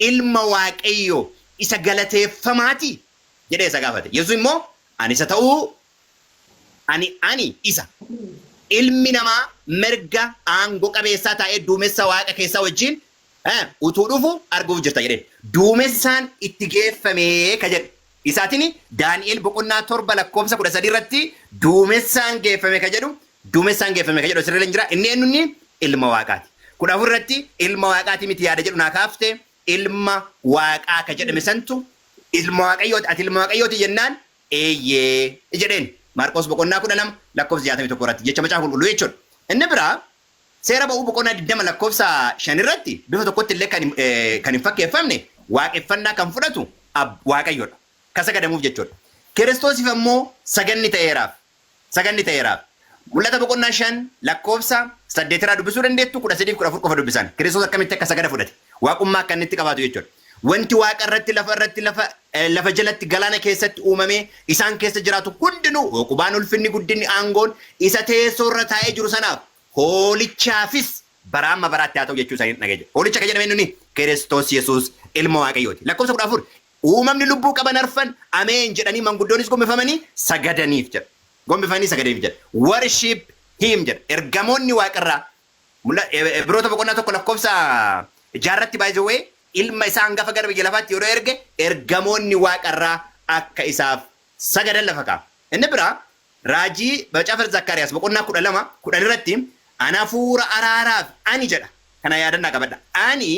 Ilma Waaqayyoo isa galateeffamaatii? jedhee isa gaafate. Yesuus immoo, Ani isa ta'uu, ani, ani isa. Ilmi namaa mirga aango qabeessaa taa'ee duumessa waaqa keessaa wajjin utuu dhufu arguuf jirta jedheen. Duumessaan itti geeffame ka jedhu. Isaatiin Daani'el boqonnaa 7 lakkoofsa 13 irratti duumessaan geeffame ka jedhu, duumessaan geeffame ka jedhu asirra hin jira. Inni eenyu inni? Ilma Waaqaati. 14 irratti ilma Waaqaati miti yaada jedhu naa kaafte. Ilma Waaqaa ka jedhame santu ilma Waaqayyooti. Ati ilma Waaqayyooti jennaan eeyyee jedheen. Maarqos boqonnaa 12 lakkoofsa 61 irratti jecha macaafa qulqulluu jechuudha. Inni biraa Seera Ba'uu boqonnaa 20 lakkoofsa 5 irratti bifa tokkotti illee kan hin fakkeeffamne waaqeffannaa kan fudhatu Waaqayyodha. Kan sagadamuuf jechuudha. Kiristoosiif ammoo saganni ta'eeraaf. Saganni ta'eeraaf. Mul'ata boqonnaa 5 lakkoofsa 8 irraa dubbisuu dandeettu, 13 fi 14 qofa dubbisan. Kiristoos akkamitti akka sagada fudhate. Waaqummaa akka inni itti qabaatu jechuudha. Wanti waaqa irratti, lafa irratti, lafa jalatti, galaana keessatti uumamee isaan keessa jiraatu hundinuu hooqubaan, ulfinni, guddinni, aangoon isa teessoo irra taa'ee jiru sanaaf, hoolichaafis bara amma baraatti haa ta'u jechuu isaanii dhaga'e jedha. Hoolicha kan jedhame eenyu inni? Kiristoos Yesuus ilma Waaqayyooti. Lakkoofsa 14 uumamni lubbuu qaban arfan ameen jedhanii manguddoonis gombifamanii sagadaniif jedha. Gombifamanii sagadaniif jedha. Worship him jedha. Ergamoonni waaqarraa Ibroota boqonnaa 1 lakkoofsa 6rratti, by the way, ilma isaa hangafa gara biyya lafaatti yeroo erge ergamoonni waaqarraa akka isaaf sagadan lafa kaa'a. Inni biraa raajii Macaafa Zakkaariyaas boqonnaa 12 10 irratti ani hafuura araaraaf ani jedha. Kana yaadannaa qabadha. Ani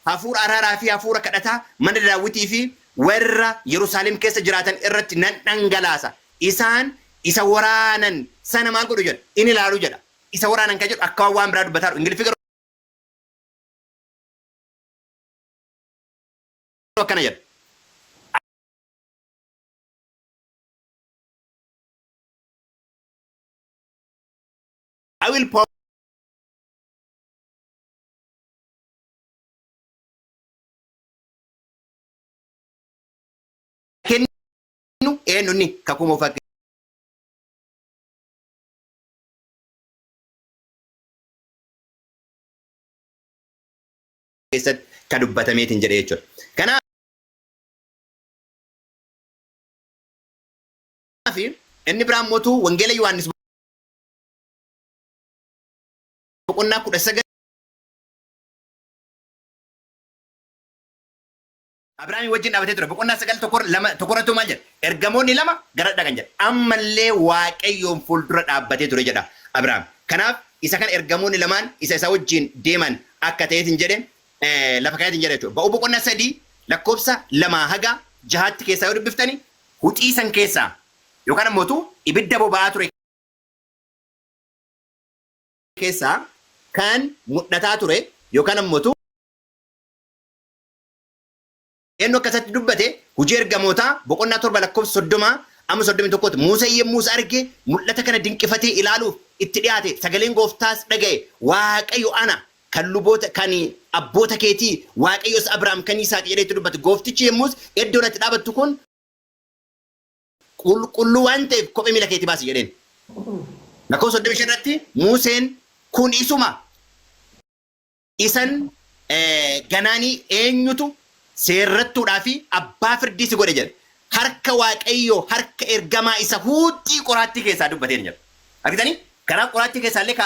hafuura araaraa fi hafuura kadhataa mana Daawwitii fi warra Yerusaalem keessa jiraatan irratti nan dhangalaasa. Isaan isa waraanan sana maal godhu jedha? In ilaalu jedha. Isa waraanan kan jedhu akka waan biraa dubbataa jiru. Ingiliffi garuu akkana jedha. I will pour kennu eenyu inni kakuu moofaa keessatti ka dubbatameetiin jedhe jechuudha. Kanaaf inni biraan mootuu Wangeela Yohaannis boqonnaa 19 Abrahaamii wajjin dhaabatee ture. Boqonnaa 9 tokko lama tokkorrattuu maal jedha? Ergamoonni lama gara dhaqan jedha. Ammallee Waaqayyoon fuuldura dhaabbatee ture jedha Abrahaam. Kanaaf isa kana ergamoonni lamaan isa isa wajjin deeman akka ta'eetiin jedhe lafa kaayeetiin jedha jechuudha. Ba'uu boqonnaa 3 lakkoofsa 2 haga 6tti keessaa yoo dubbiftani huxii san keessaa yookaan ammootu ibidda boba'aa ture keessaa kan mudhataa ture yookaan ammootu eenyu akka isatti dubbate Hojii Ergamootaa boqonnaa 7 lakkoofsa 30 amma 31tti Muuseen yommuu isa arge mul'ata kana dinqifatee ilaaluuf itti dhiyaate, sagaleen gooftaas dhaga'e, Waaqayyo ana kan luboota kan abboota keetii, Waaqayyo isa Abrahaam kan Yisaaq jedhee itti dubbate. Gooftichi yommus, iddoon ati dhaabattu kun qulqulluu waan ta'eef kophee miila keetii baasi jedheen. Lakkoofsa 35 irratti Muuseen kun isuma isan ganaanii eenyutu seerrattuudhaa fi abbaa firdii si godhe jedha. Harka Waaqayyoo harka ergamaa isa huuxxii qoraattii keessaa dubbateen jedha. Argitanii? Karaa qoraattii keessaa illee ka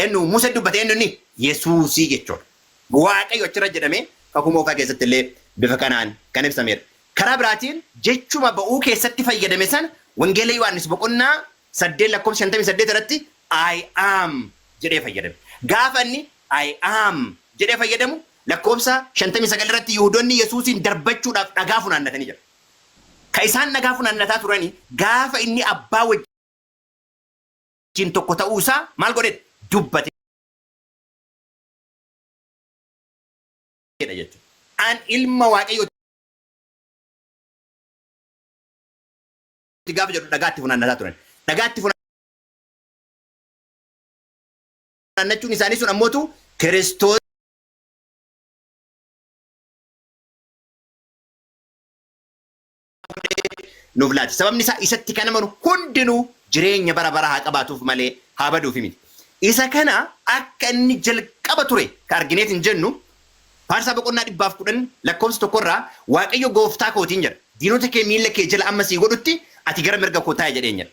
eenyu Musee dubbate, eenyu inni? Yesuusii jechuudha. Waaqayyo achirra jedhamee kakuu moofaa keessatti illee bifa kanaan kan ibsamedha. Karaa biraatiin jechuma ba'uu keessatti fayyadame sana Wangeela Yohaannis boqonnaa 8 lakkoofsa 58 irratti I am jedhee fayyadame. Gaafa inni I am jedhee fayyadamu lakkoofsa 59 irratti Yihudoonni Yesuusiin darbachuudhaaf dhagaa funaannatanii jira. Ka isaan dhagaa funaannataa turani gaafa inni abbaa wajjin tokko ta'uu isaa maal godhe dubbatedha jechuudha. An ilma Waaqayyooti gaafa jedhu dhagaa itti funaannataa turan. Dhagaa itti funaannachuun isaanii sun ammootu Kiristoos nuuf laate. Sababni isaa isatti kan amanu hundinuu jireenya bara baraa haa qabaatuuf malee haa baduufi miti. Isa kana akka inni jalqaba ture ka argineet hin jennu. Faarsaa boqonnaa 110 lakkoofsa 1 irraa Waaqayyo gooftaa kootiin jedha. Diinota kee miilla kee jala amma sii godhutti ati gara mirga koo taa'i jedheen jedha.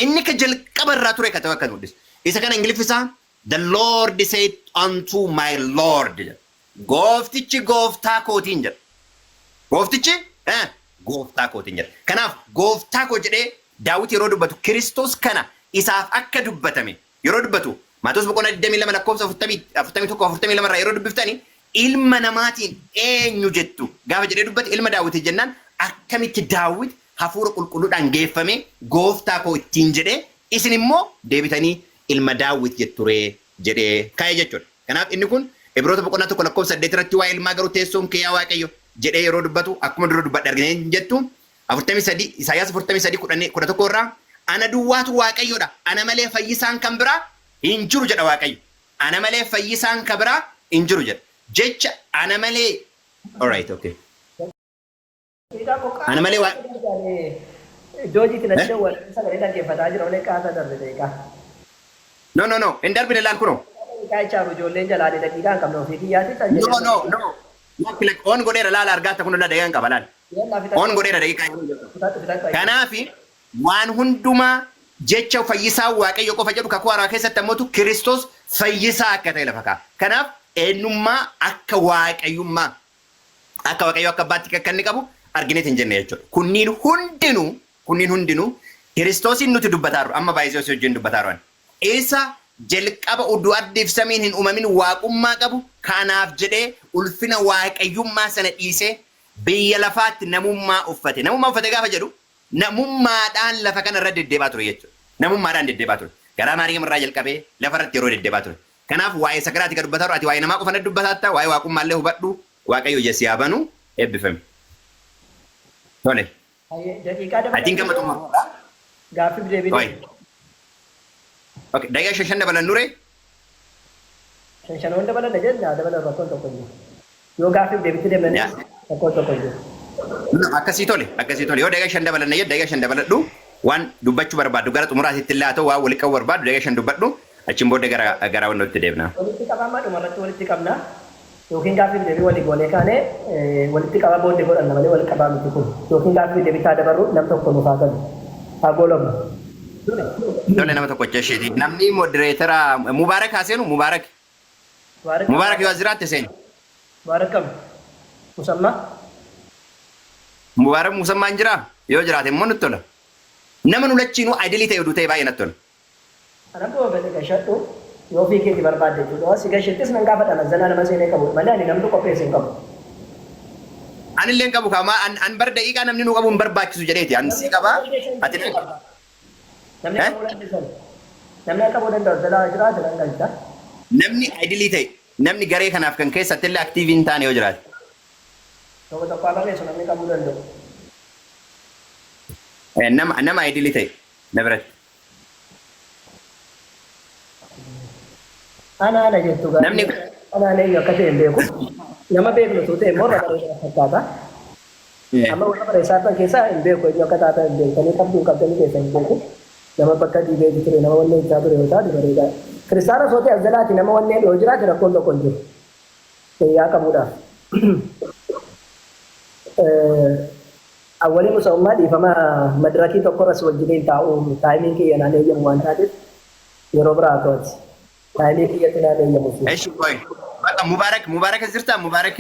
Inni ka jalqaba irraa ture ka ta'u akka mul'isu. Isa kana Ingiliffisaa "The Lord said unto my Lord" jedha. Gooftichi gooftaa kootiin jedha. Gooftichi gooftaa kootiin jedha. Kanaaf gooftaa koo jedhee Daawit yeroo dubbatu Kiristoos kana isaaf akka dubbatame yeroo dubbatu, Maatewos boqonnaa 22 lakkoofsa 41 42 irraa yeroo dubbiftani, ilma namaatiin eenyu jettu gaafa jedhee dubbate, ilma Daawiti jennaan, akkamitti Daawit hafuura qulqulluudhaan geeffame gooftaa koo ittiin jedhee, isin immoo deebitanii ilma Daawit jetturee jedhee kaa'e jechuudha. Kanaaf inni kun Ibroota boqonnaa 1 lakkoofsa 8 irratti waa'ee ilmaa garuu teessoon kee yaa Waaqayyo jedhee yeroo dubbatu akkuma dura dubbadhe argine jettu. 43, Isaayyaas 43 11 irraa, ana duwwaatu Waaqayyoodha, ana malee fayyisaan kan biraa hin jiru jedha Waaqayyo. Ana malee fayyisaan kan biraa hin jiru jedha. Jecha ana malee, alright, okay. Ana malee waa Iddoo hojiitti natti dawwalee sagalee dhaggeeffataa jira malee qaasa darbe daqiiqaa. No, no, no, hin darbine, laal kunoo. Daqiiqaa jechaaru ijoolleen jalaale daqiiqaa hin qabne ofii kiyyaatti. No, no, no. Lakki, lakki, on godheera, laala argaata kun, daqiiqaa hin qaba, laal. On godheera daqiiqaa yeroo jedhu. Kanaafi waan hundumaa jecha fayyisaa Waaqayyo qofa jedhu kakuu haaraa keessatti ammootu Kiristoos fayyisaa akka ta'e lafa kaa'a. Kanaaf eenyummaa akka waaqayyummaa, akka Waaqayyo akka abbaatti akka inni qabu argineet hin jenne jechuudha. Kunniin hundinuu Kiristoosiin nuti dubbataa jirru amma baay'isee osoo wajjin dubbataa jiru. Isa jalqaba utuu ardiif samiin hin uumamin waaqummaa qabu, kanaaf jedhee ulfina waaqayyummaa sana dhiisee biyya lafaatti namummaa uffate. Namummaa uffate gaafa jedhu namummaadhaan lafa kana irra deddeebi'aa ture jechuudha. Namummaadhaan deddeebi'aa ture. Garaa Maariyaam irraa jalqabee lafa irratti yeroo deddeebi'aa ture. Kanaaf waa'ee sakiraati kan dubbataa jiru, ati waa'ee namaa qofa natti dubbataa, waa'ee waaqummaallee hubadhu. Waaqayyo ija si haa banu, eebbifami. Tole. Daqiiqaa Atiin gama xumuruudha. Gaaffiif deebii. Oi. Okay, daqiiqaa 5 dabalan nure. 5 5oon dabalan jenna, dabalan, rakkoon tokko hin jiru. Yoo gaaffiif deebitti deemnanii rakkoon tokko hin jiru. Akkasii tole, akkasii tole. Yoo daqiiqaa 5 dabalan jedhu, daqiiqaa 5 dabaladhu. Waan dubbachuu barbaaddu gara xumuraatitti illee haa ta'u, waan walitti qabu barbaaddu daqiiqaa 5 dubbadhu. Achiin booda gara wannootti deemna. Walitti qabama, dhumarratti walitti qabna. Yookiin gaaffiif deebii walii goonee kaane walitti qaba booddee godhanna malee walitti qabaa miti kun. Yookiin gaaffiif deebii taa dabarru, nam tokko nuuf haa galu. Haa goolamu. Tole, nama tokkocha isheeti. Namni moderator Mubaarak haa seenu, Mubaarak. Mubaarak, yoo as jiraatte seeni. Mubaarak kam? Musammaa? Mubaarak Musammaan jiraa? Yoo jiraate immoo nutti tola. Nama nu lachiinuu idle ta'e oduu ta'e baay'ee natti tola. Ana koo gadi gashadhu yoo ofii keeti barbaadde jechuudha. Si gashettis nan gaafadha, mazzanaa nama seenee qabu malee ani namtu qopheesse hin qabu. Ani illee hin qabu kaama an bar daqiiqaa namni nu qabu hin barbaachisu jedheeti. An si qabaa, ati na qabda. Namni qabuu dandeessan. Namni qabuu danda'u jalaa jiraate nan galcha. Namni idle ta'e, namni garee kanaaf kan keessatti illee active hin taane yoo jiraate. Tokko tokko haa barreessu namni qabuu danda'u. Nama idle ta'e na biratti. Ana ana jettu gaarii. Namni Ana ana eenyu akka ta'e hin beeku. Nama beeknu tu ta'e immoo irra bareedaa fakkaata. Amma warra barreessaa turan keessaa hin beeku, eenyu akka taatan hin beektanii qabdu hin qabdanii keessa hin beeku. Nama bakka diibeeti ture, nama wanneen isaa ture yoo taate bareedaa. Kiristaana osoo ta'e as jalaati nama wanneen yoo jiraate rakkoon tokko hin jiru. Yaa qabuudhaaf. Awwalii musa'ummaa, dhiifama, madirakii tokkorra si wajjiniin taa'uu timeiin kiyya naan eeyyamu waan taateef yeroo biraa to'ati. Timeii kiyyatti naan eeyyamu si. Eshi, qoy. Bakka Mubaarak, Mubaarak as jirtaa? Mubaarak,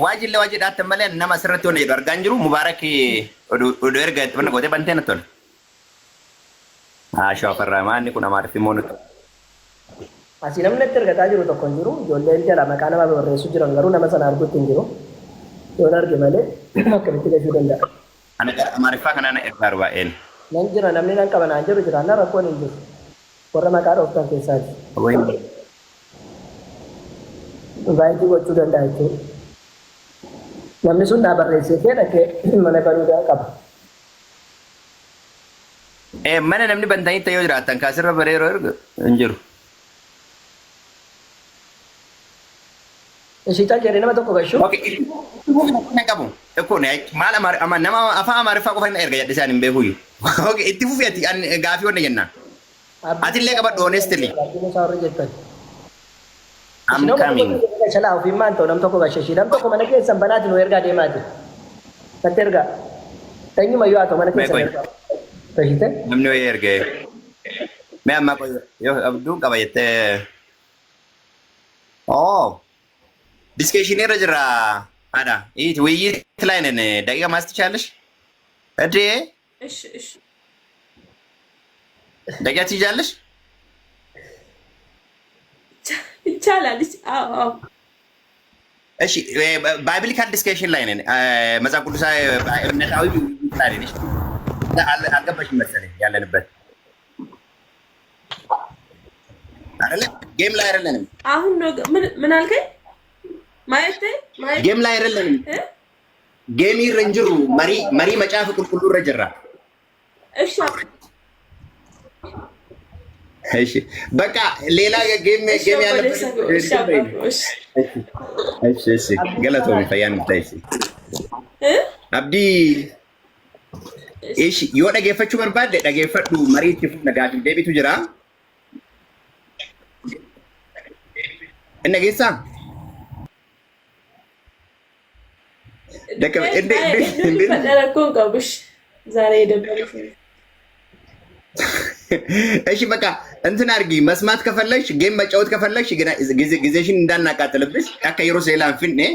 waajillee waajii dhaattan malee nama asirratti waan jedhu argaa hin jiru. Mubaarak, oduu erga itti banna gootee bantee natti tola. Haa shaafarraa maanni kun Amaariffi immoo nutti. Asii namni natti ergataa jiru tokko hin jiru. Ijoolleen jala maqaa nama barreessuu jiran garuu nama sana arguutti hin jiru. Yoon arge malee akkamitti gashuu danda'a? Ana gara Amaariffaa kanaan ergaa jiru baay'een. Nan jira, namni nan qaba naan jiru jiraannaan rakkoon hin jiru. Warra maqaa dhooftan keessaati. Invite gochuu danda'a jechuudha. Namni sun naa barreessee kee dhaqee mana banuu qaba. Mana namni bantanitti yoo jiraattan kaasirra baree yeroo ergu hin jiru. Ishii cal jedhee nama tokko gashuu. Okay, itti fufi qabu. Kun maal nama afaan Amaariffaa qofa inni erga jedhe isaan hin beekuyyuu. Okay, itti fufi ati an gaafii wanna jennaan. Atillee qabadhu honestly. Abdii Musaa warri jettan. I'm coming. Shalaa ofiin maan ta'u nam tokko gashashii nam tokko mana keessan banaati nu ergaa deemaati. Natti ergaa. Eenyumayyuu haa ta'u mana keessan Mee qoy. ergaa. Tashite? Namni wayii ergee. Mee amma qoy yoo abduun qaba jettee. Oh. Discussion irra jira. Haadha. ይት ውይይት ላይ ነን። ደቂቃ ማስ ትችያለሽ እንዴ? እሺ እሺ። ደቂቃ ትይዣለሽ? ይቻላል። አዎ አዎ። እሺ biblical discussion ላይ ነን። መጽሐፍ ቅዱሳዊ እምነታዊ ውይይት ላይ ነን። እሺ አልገባሽም መሰለኝ ያለንበት አይደለ? Game ላይ አይደለንም። አሁን ነው ምን አልከኝ? ማየት ማየት Game ላይ አይደለንም። Game irra hin jirru, marii macaafa qulqulluu irra jirra. እሺ እሺ በቃ ሌላ game game ያለበት እሺ እሺ። እሺ እሺ galatoomi fayyaan murtaa እሺ Abdii እሺ yoo dhageeffachuu barbaadde dhageeffadhu marii itti fufna gaafii deebitu jira. Inni dhageessaa? ረኮን ቀቡሽ ዛሬ የደበረሽ እሺ በቃ እንትን አድርጊ። መስማት ከፈለግሽ game መጫወት ከፈለግሽ ጊዜሽን እንዳናቃጥልብሽ akka yeroo seelaan finne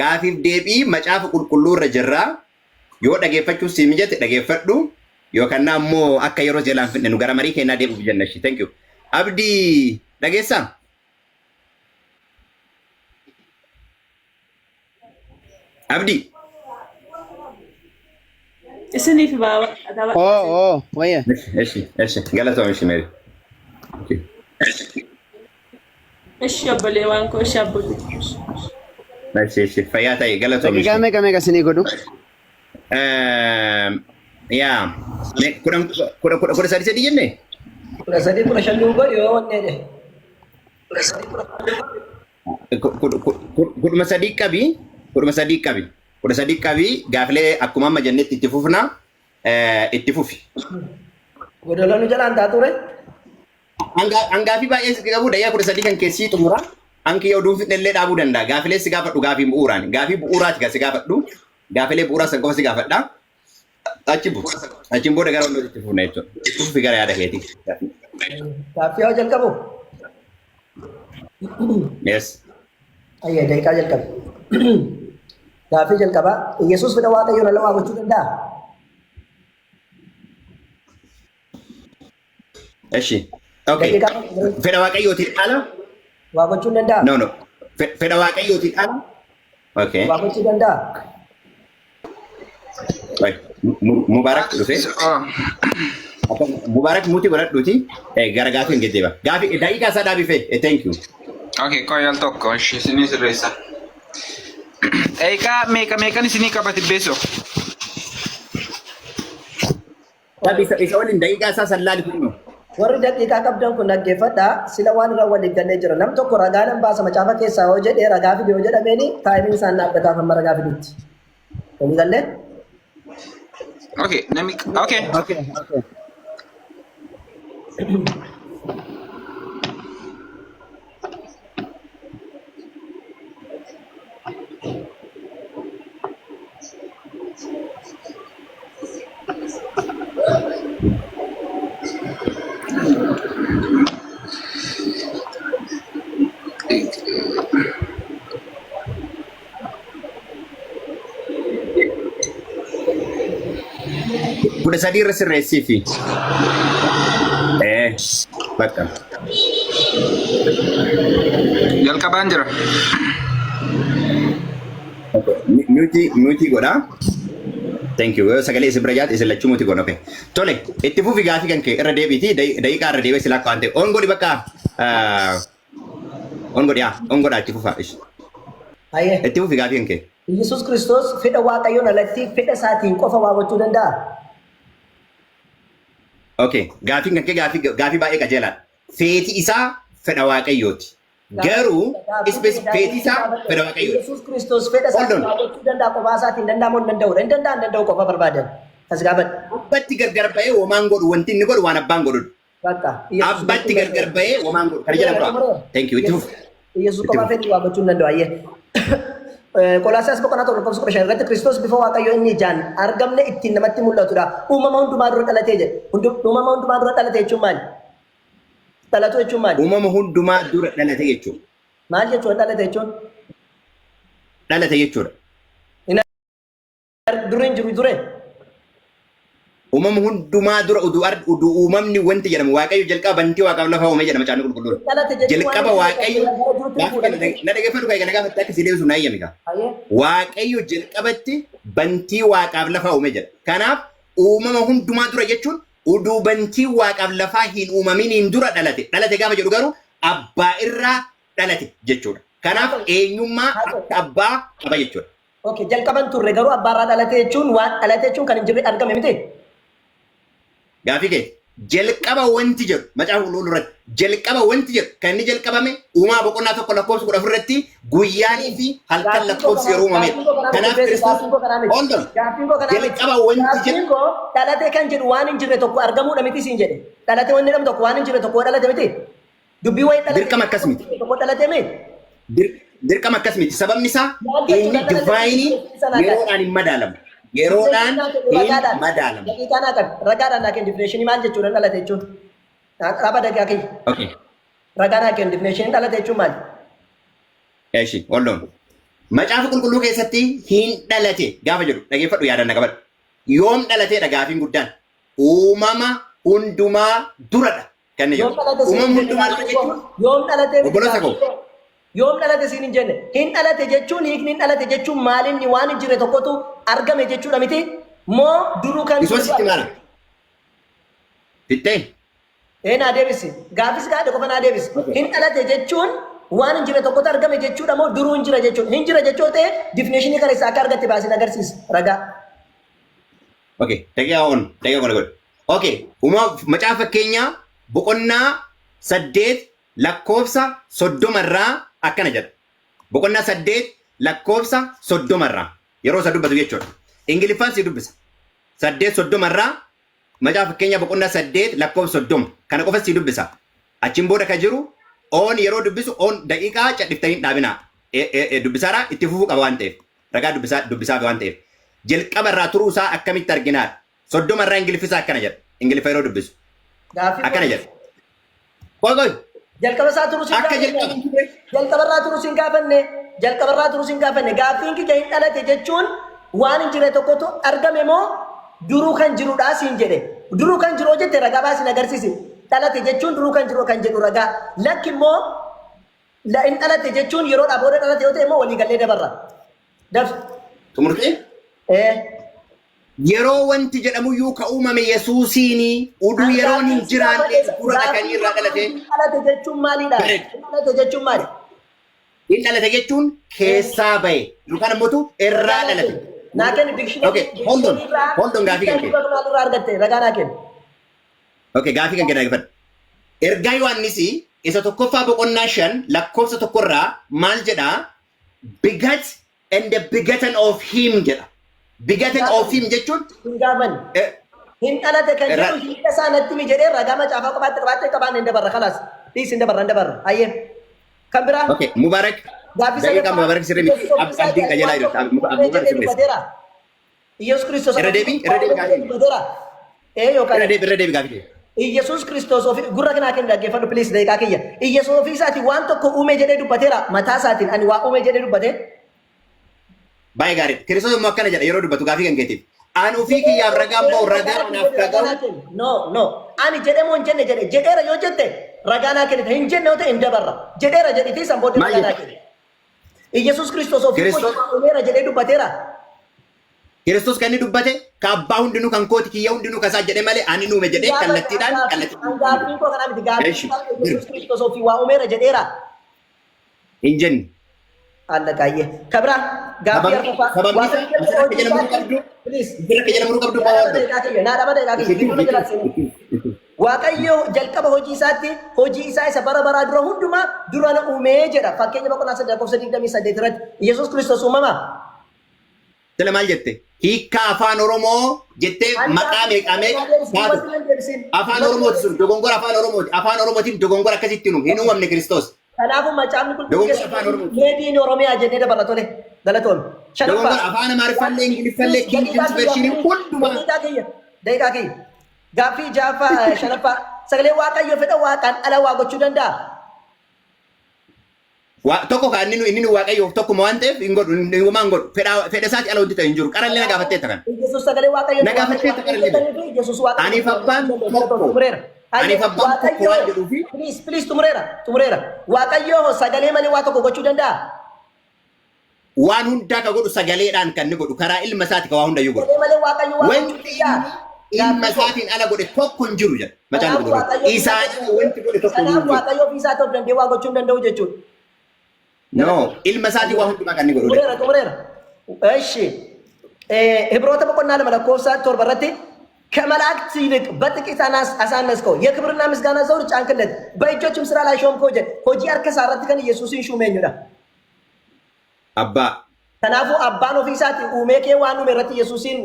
gaafiif deebii macaafa qulqulluu irra jirra. Yoo dhageeffachuu si mijate dhageeffadhu yookaan ammoo akka yeroo seelaan finne nu gara marii kennaa deebi'uuf jenna. እሺ thank you. Abdii dhageessaa? Abdii. Isiniif baaba. Oh, oh, wayya. እሺ እሺ galatoomi እሺ ሜሪ። እሺ obboleewwan koo እሺ abbooti. እሺ እሺ fayyaa ta'i galatoomi. Daqiiqaa meeqa meeqa isinii godhu? Yaa kudhan 13 3 jenne? 13 15 nuu godhi yoo wanne jedhe. 13 qabi 13 qabi 13 qabi gaafilee akkuma amma jennetti itti fufna itti fufi. Godoloo nu jalaan taa ture. Hangaafii baay'ee si qabu daqiiqaa 13 kan keessii xumura. Anki yoo duunfidhe illee dhaabuu danda'a. Gaafilee si gaafadhu gaafii bu'uuraan. Gaafii bu'uuraati kan si gaafadhu. Gaafilee bu'uuraa san qofa si gaafadha. Achi bu. Achiin booda gara itti fufna jechuudha. Itti fufi gara yaada keetii. Gaaffii haa jalqabu. Yes. Ayyee daqiiqaa jalqabe. Gaaffii jalqabaa. Yesuus fedha Waaqayyoon ala waa gochuu danda'a? እሺ okay. Fedha Waaqayyootiin ala? Waa gochuu hin danda'a? No, no. Fedha Waaqayyootiin ala? Okay. Waa gochuu danda'a? Mubaarak dhufe. Mubaarak mute godhadhuuti gara gaafii hin geejjiba. Gaafii daqiiqaa isaa dhaabifee. Thank you. Okay, qoy al tokko ishee isinii sirreessa. Daqiiqaa meeqa meeqan isinii qabate beeso? Isa waliin daqiiqaa isaa sallaali kunnu. Warri daqiiqaa qabdan kun dhaggeeffadhaa. Sila waan irra waliif gallee jira. Nam tokko ragaa nan baasa macaafa keessaa yoo jedhee ragaa fide yoo jedhameeni timeiin isaan dhaabbataaf hamma ragaa fidutti. Walii gallee? Okay, nami okay. Okay. 13 irra sirreessiifi. Bakka. Jalqabaan jira. Mute mute godhaa. Thank you. Yoo sagalee isin bira jaate isin lachuu mute godha. Okay. Tole, itti fufi gaafii kan kee irra deebiiti. Daqiiqaa irra deebi'ee silaa akka waan ta'e. On godhi bakka. On godhi haa. On godhaa itti fufaa. Ayyee. Itti fufi gaafii kan kee. Yesuus Kiristoos fedha Waaqayyoon alatti fedha isaatiin qofa waa gochuu danda'a? Okay. Gaafiin kan kee gaafii baay'ee qajeelaadha. Feeti isaa fedha Waaqayyooti. Garuu feeti isaa fedha Waaqayyooti. Yesuus Kiristoos fedha isaatiin waa gochuu danda'a kophaa isaatiin danda'amoo hin danda'udha? Hin danda'an danda'u qofa barbaadan. As gaafadha. Abbatti gargar ba'ee homaan godhu wanti inni godhu waan abbaan godhudha. Bakka. Abbaatti gargar bahee homaan godhu. Kana jedhamu qaba. Thank you. Itti fufi. Yesuus qofaa fedhii waa gochuu hin danda'u. Ayyee. Qolaasaas boqonnaa 1 lakkoofsa 15 irratti Kiristoos bifa Waaqayyoo inni ijaan argamne ittiin namatti mul'atudha. Uumama hundumaa dura dhalatee jedhe. Uumama hundumaa dura dhalate jechuun maali? Dhalatu jechuun maali? Uumama hundumaa dura dhalate jechuudha. Maal jechuudha dhalate jechuun? Dhalate jechuudha. Dura hin jiru ture. Uumama hundumaa dura uduu uumamni wanti jedhamu Waaqayyo jalqaba bantii Waaqaaf lafa uume jedhama Macaafni Qulqulluun. Dhalate jechuun Jalqaba waan Waaqayyo gara jirutti gaafa kana fuudhanii. na dhaggeeffadhu kana gaafatte akka si deebisu na eeyyami gaa. Ayyee. Waaqayyo jalqabatti bantii Waaqaaf lafa uume jedha. Kanaaf uumama hundumaa dura jechuun uduu bantii Waaqaaf lafaa hin uumaminiin dura dhalate. Dhalate gaafa jedhu garuu abbaa irraa dhalate jechuudha. Kanaaf eenyummaa akka abbaa qaba jechuudha. Okay, jalqaban turre garuu abbaarraa dhalate jechuun waan dhalate jechuun kan hin jirre argame miti. Gaafii kee jalqaba wanti jedhu Macaafa Qulqulluu irratti jalqaba wanti jedhu kan inni jalqabame Uumaa boqonnaa 1 lakkoofsa 14 irratti guyyaanii fi halkan lakkoofsi yeroo uumamedha. Kanaaf Kiristoos hold on jalqaba wanti jedhu Gaaffiin koo dhalate kan jedhu waan hin jirre tokko argamuudha miti siin jedhe. Dhalate wanni jedhamu tokko waan hin jirre tokko dhalate miti. Dubbii wayii dhalate Dirqama akkas miti. Tokko dhalate miti. Dirqama akkas miti. Sababni isaa Maal jechuudha inni dhalate divaayinii sana akka yeroodhaan hin madaalamu. Yeroodhaan hin madaalamu. Daqiiqaa naa qabi. Ragaadhaan naa kenni definition maal jechuudha dhalate jechuun. Dhaaba daqiiqaa kiyya. Okay. Ragaa naa kenni definition dhalate jechuun maali? Eshi, hold on. Macaafa Qulqulluu keessatti hin dhalate gaafa jedhu dhageeffadhu, yaadaan na qabadhu. Yoom dhalateedha gaafiin guddaan? Uumama hundumaa duradha kan inni Yoom jedhu. dhalate siin Uumama hin jenne hundumaa dura gaaffiin jechuun koo. Yoom dhalate miti obboloota gaaffiin koo. koo. Yoom dhalate siin hin jenne. Hin dhalate jechuun, hiikni hin dhalate jechuun maalinni waan hin jirre tokkotu argame jechuudha miti? Moo duruu kan Isuma jirutu sitti argame? maala? Fittee? Ee, naa deebisi. Gaafis gaadhe qofa naa deebisi. Okay. Hin dhalate jechuun waan hin jirre tokkotu argame jechuudha moo duruu hin jira jechuudha? Hin jira jechuu ta'e definition kana isaa akka argatte baasin agarsiisa. Ragaa. Okay, daqiiqaa on, daqiiqaa kana godhu. Okay, uumama Macaafa Fakkeenyaa boqonnaa 8 lakkoofsa 30 irraa akkana jedha. Boqonnaa 8 lakkoofsa 30 irraa yeroo isa dubbatu jechuudha. Ingiliffaan si dubbisa. 8:30 irraa, Macaafa Fakkeenyaa boqonnaa 8 lakkoofsa 30 kana qofa si dubbisa. Achiin booda ka jiru oon yeroo dubbisu oon daqiiqaa cadhiftanii hin dhaabinaa. Dubbisaadhaa itti fufuu qaba waan ta'eef. Ragaa dubbisaa dubbisaaf waan ta'eef. Jalqaba irraa turuu isaa akkamitti arginaadha? 30 irraa Ingiliffisaa akkana jedha. Ingiliffa yeroo dubbisu. Gaaffii Akkana jedha. Qoy qoy. Jalqaba isaa turuu siin Akka gaafanne. jalqaba hin turre. Jalqaba irraa turuu siin gaafanne. Jalqaba irraa turuu siin gaafanne. Gaaffiin kiyya hin dhalate jechuun waan hin jirre tokkotu argame moo duruu kan jirudha siin jedhe. Duruu kan jiru jette ragaa baasiin agarsiisi. Dhalate jechuun duruu kan jiru kan jedhu ragaa. Lakki immoo hin dhalate jechuun yeroodhaa booda dhalate yoo ta'e immoo walii gallee dabarra. Daf. Xumurtee? Ee. Yeroo wanti jedhamuyyuu ka uumame Yesuusiini uduu yeroon hin jiraanne dura dhaqanii irraa dhalate. Dhalate jechuun maalidha? Bareeda. Dhalate jechuun maali? Hin dhalate jechuun keessaa bahe yookaan immoo irraa dhalate. Naa kenni dictionary. Okay, hold on. Hold on, gaafii kan kee. Maalirraa argatte? Ragaa naa kenni. Okay, gaafii kan kee dhaggeeffadhu. Ergaa Yohaannis isa tokkoffaa boqonnaa 5 lakkoofsa 1rraa maal jedhaa? "Begat and the begotten of him" jedha. Begotten of him jechuun Hin gaafanne. Hin dhalate kan jedhu hiika isaa natti mi jedhee ragaa macaafaa qofaatti qabaattee qabaanne hin dabarra kalaas. Dhiisi, hin dabarra, hin dabarra. Hayyee. Kan biraa. Okay, Mubarak. Gaaffii Daqiiqaa sadaffaa. Mubarak sirrii miti. Abdiin qajeelaa jira. Mubarak sirreessa. Dubbateera. Iyyasuus Kiristoos Irra deebii, irra deebii gaafii. dubbateera. Ee yookaan Irra deebii, irra deebii gaafii. Iyyasuus Kiristoos ofii gurra kanaa kenni dhaggeeffadhu please daqiiqaa kiyya. Iyyasuus ofii isaatiin waan tokko uume jedhee dubbateera. Mataa isaatiin ani waa uume jedhee dubbate. Baay'ee gaarii. Kiristoos immoo akkana jedha yeroo dubbatu gaafii kan keetiif. "Ani ofii kiyyaaf ragaan ba'u ragaa anaaf dhaga'u." No, no. Ani jedhee moo hin jenne jedhe? Jedheera yoo jette ragaa naa kennita. Hin jenne yoo ta'e hin dabarra. Jedheera jedhitii san booddee Maal ragaa naa jette? kenni. Iyyasuus Kiristoos ofii uumeera jedhee dubbateera. Kiristoos kan inni dubbate ka abbaa hundinuu kan kooti, kiyya hundinuu kasaa jedhe malee ani nuume jedhee kallattiidhaan kallattiidhaan. Gaaffiin koo kanaa miti. Gaaffiin Eshi, Iyyasuus Kiristoos ofii waa uumeera jedheera. Hin jenne. Allaqaayyee. Kabira gaaffii arfaffaa. Sababni isaa asirratti jedhamuu qabdu. Please. Asirratti jedhamuu qabdu. Naa dhaba daqiiqaa kiyya. Naa dhaba daqiiqaa kiyya. Gidduu jala seenuu. Waaqayyo jalqaba hojii isaatti hojii isaa isa bara baraa dura hundumaa dura na uumee jedha. Fakkeenya boqonnaa 3 lakkoofsa 28 irratti. Yesuus Kiristoos uumamaa? Sila maal jette? Hiikkaa Afaan Oromoo jettee maqaa meeqa meeqa taatu. Afaan Oromooti sun dogongora Afaan Oromooti. Afaan Oromootiin dogongora akkasitti hin uumamne Kiristoos. Kanaafuu Macaafni Qulqulluu Dogongora Afaan Oromooti. Made in Oromiyaa jennee dabarra. Tole, galatoon. Dogongora Afaan Amaariffaallee, Ingiliffaallee, King James Version hundumaa. Daqiiqaa kiyya. Daqiiqaa kiyya. Gaaffii ja'affaa, shanaffaa. Sagalee Waaqayyoo fedha Waaqaan ala waa gochuu danda'a? Tokko kan inni nu Waaqayyoof tokkuma waan ta'eef hin godhu, hin godhu. Fedha isaati ala wanti ta'e hin jiru. Qarallee na gaafatteetta kana. Yesuus sagalee Waaqayyoo. Na gaafatteetta qarallee. Yesuus Waaqayyoo. Aniif abbaan tokko. Xumureera. Aniif abbaan tokko waan jedhuufi. Please, please, xumureera. Xumureera. Waaqayyoo sagalee malee waa tokko gochuu danda'a? Waan hundaa ka godhu sagaleedhaan kan inni godhu, karaa ilma isaati ka waa hundayyuu godhu. Sagalee malee Waaqayyo waa gochuu Wanti danda'a? inni ilma isaatiin ala godhe tokko hin jiru jedha. Macaan Qulqulluun. Isaan ala wanti godhe tokko hin Kanaaf jiru. Waaqayyo ofii isaa ta'uu danda'e waa gochuu hin danda'u jechuudha. No, ilma isaatiin waa hundumaa kan inni godhu. Xumureera, xumureera. እሺ Ibroota boqonnaa 2 lakkoofsa 7 irratti ከመላእክት ይልቅ በጥቂት አሳነስከው፣ የክብርና ምስጋና ዘውድ ጫንክለት፣ በእጆችም ስራ ላይ ሾምከው jedhe. Hojii harka isaa irratti kan Yesuusin shuume eenyudha? Abbaa. Kanaafuu abbaan ofii isaatii uumee kee waan uume irratti Yesuusin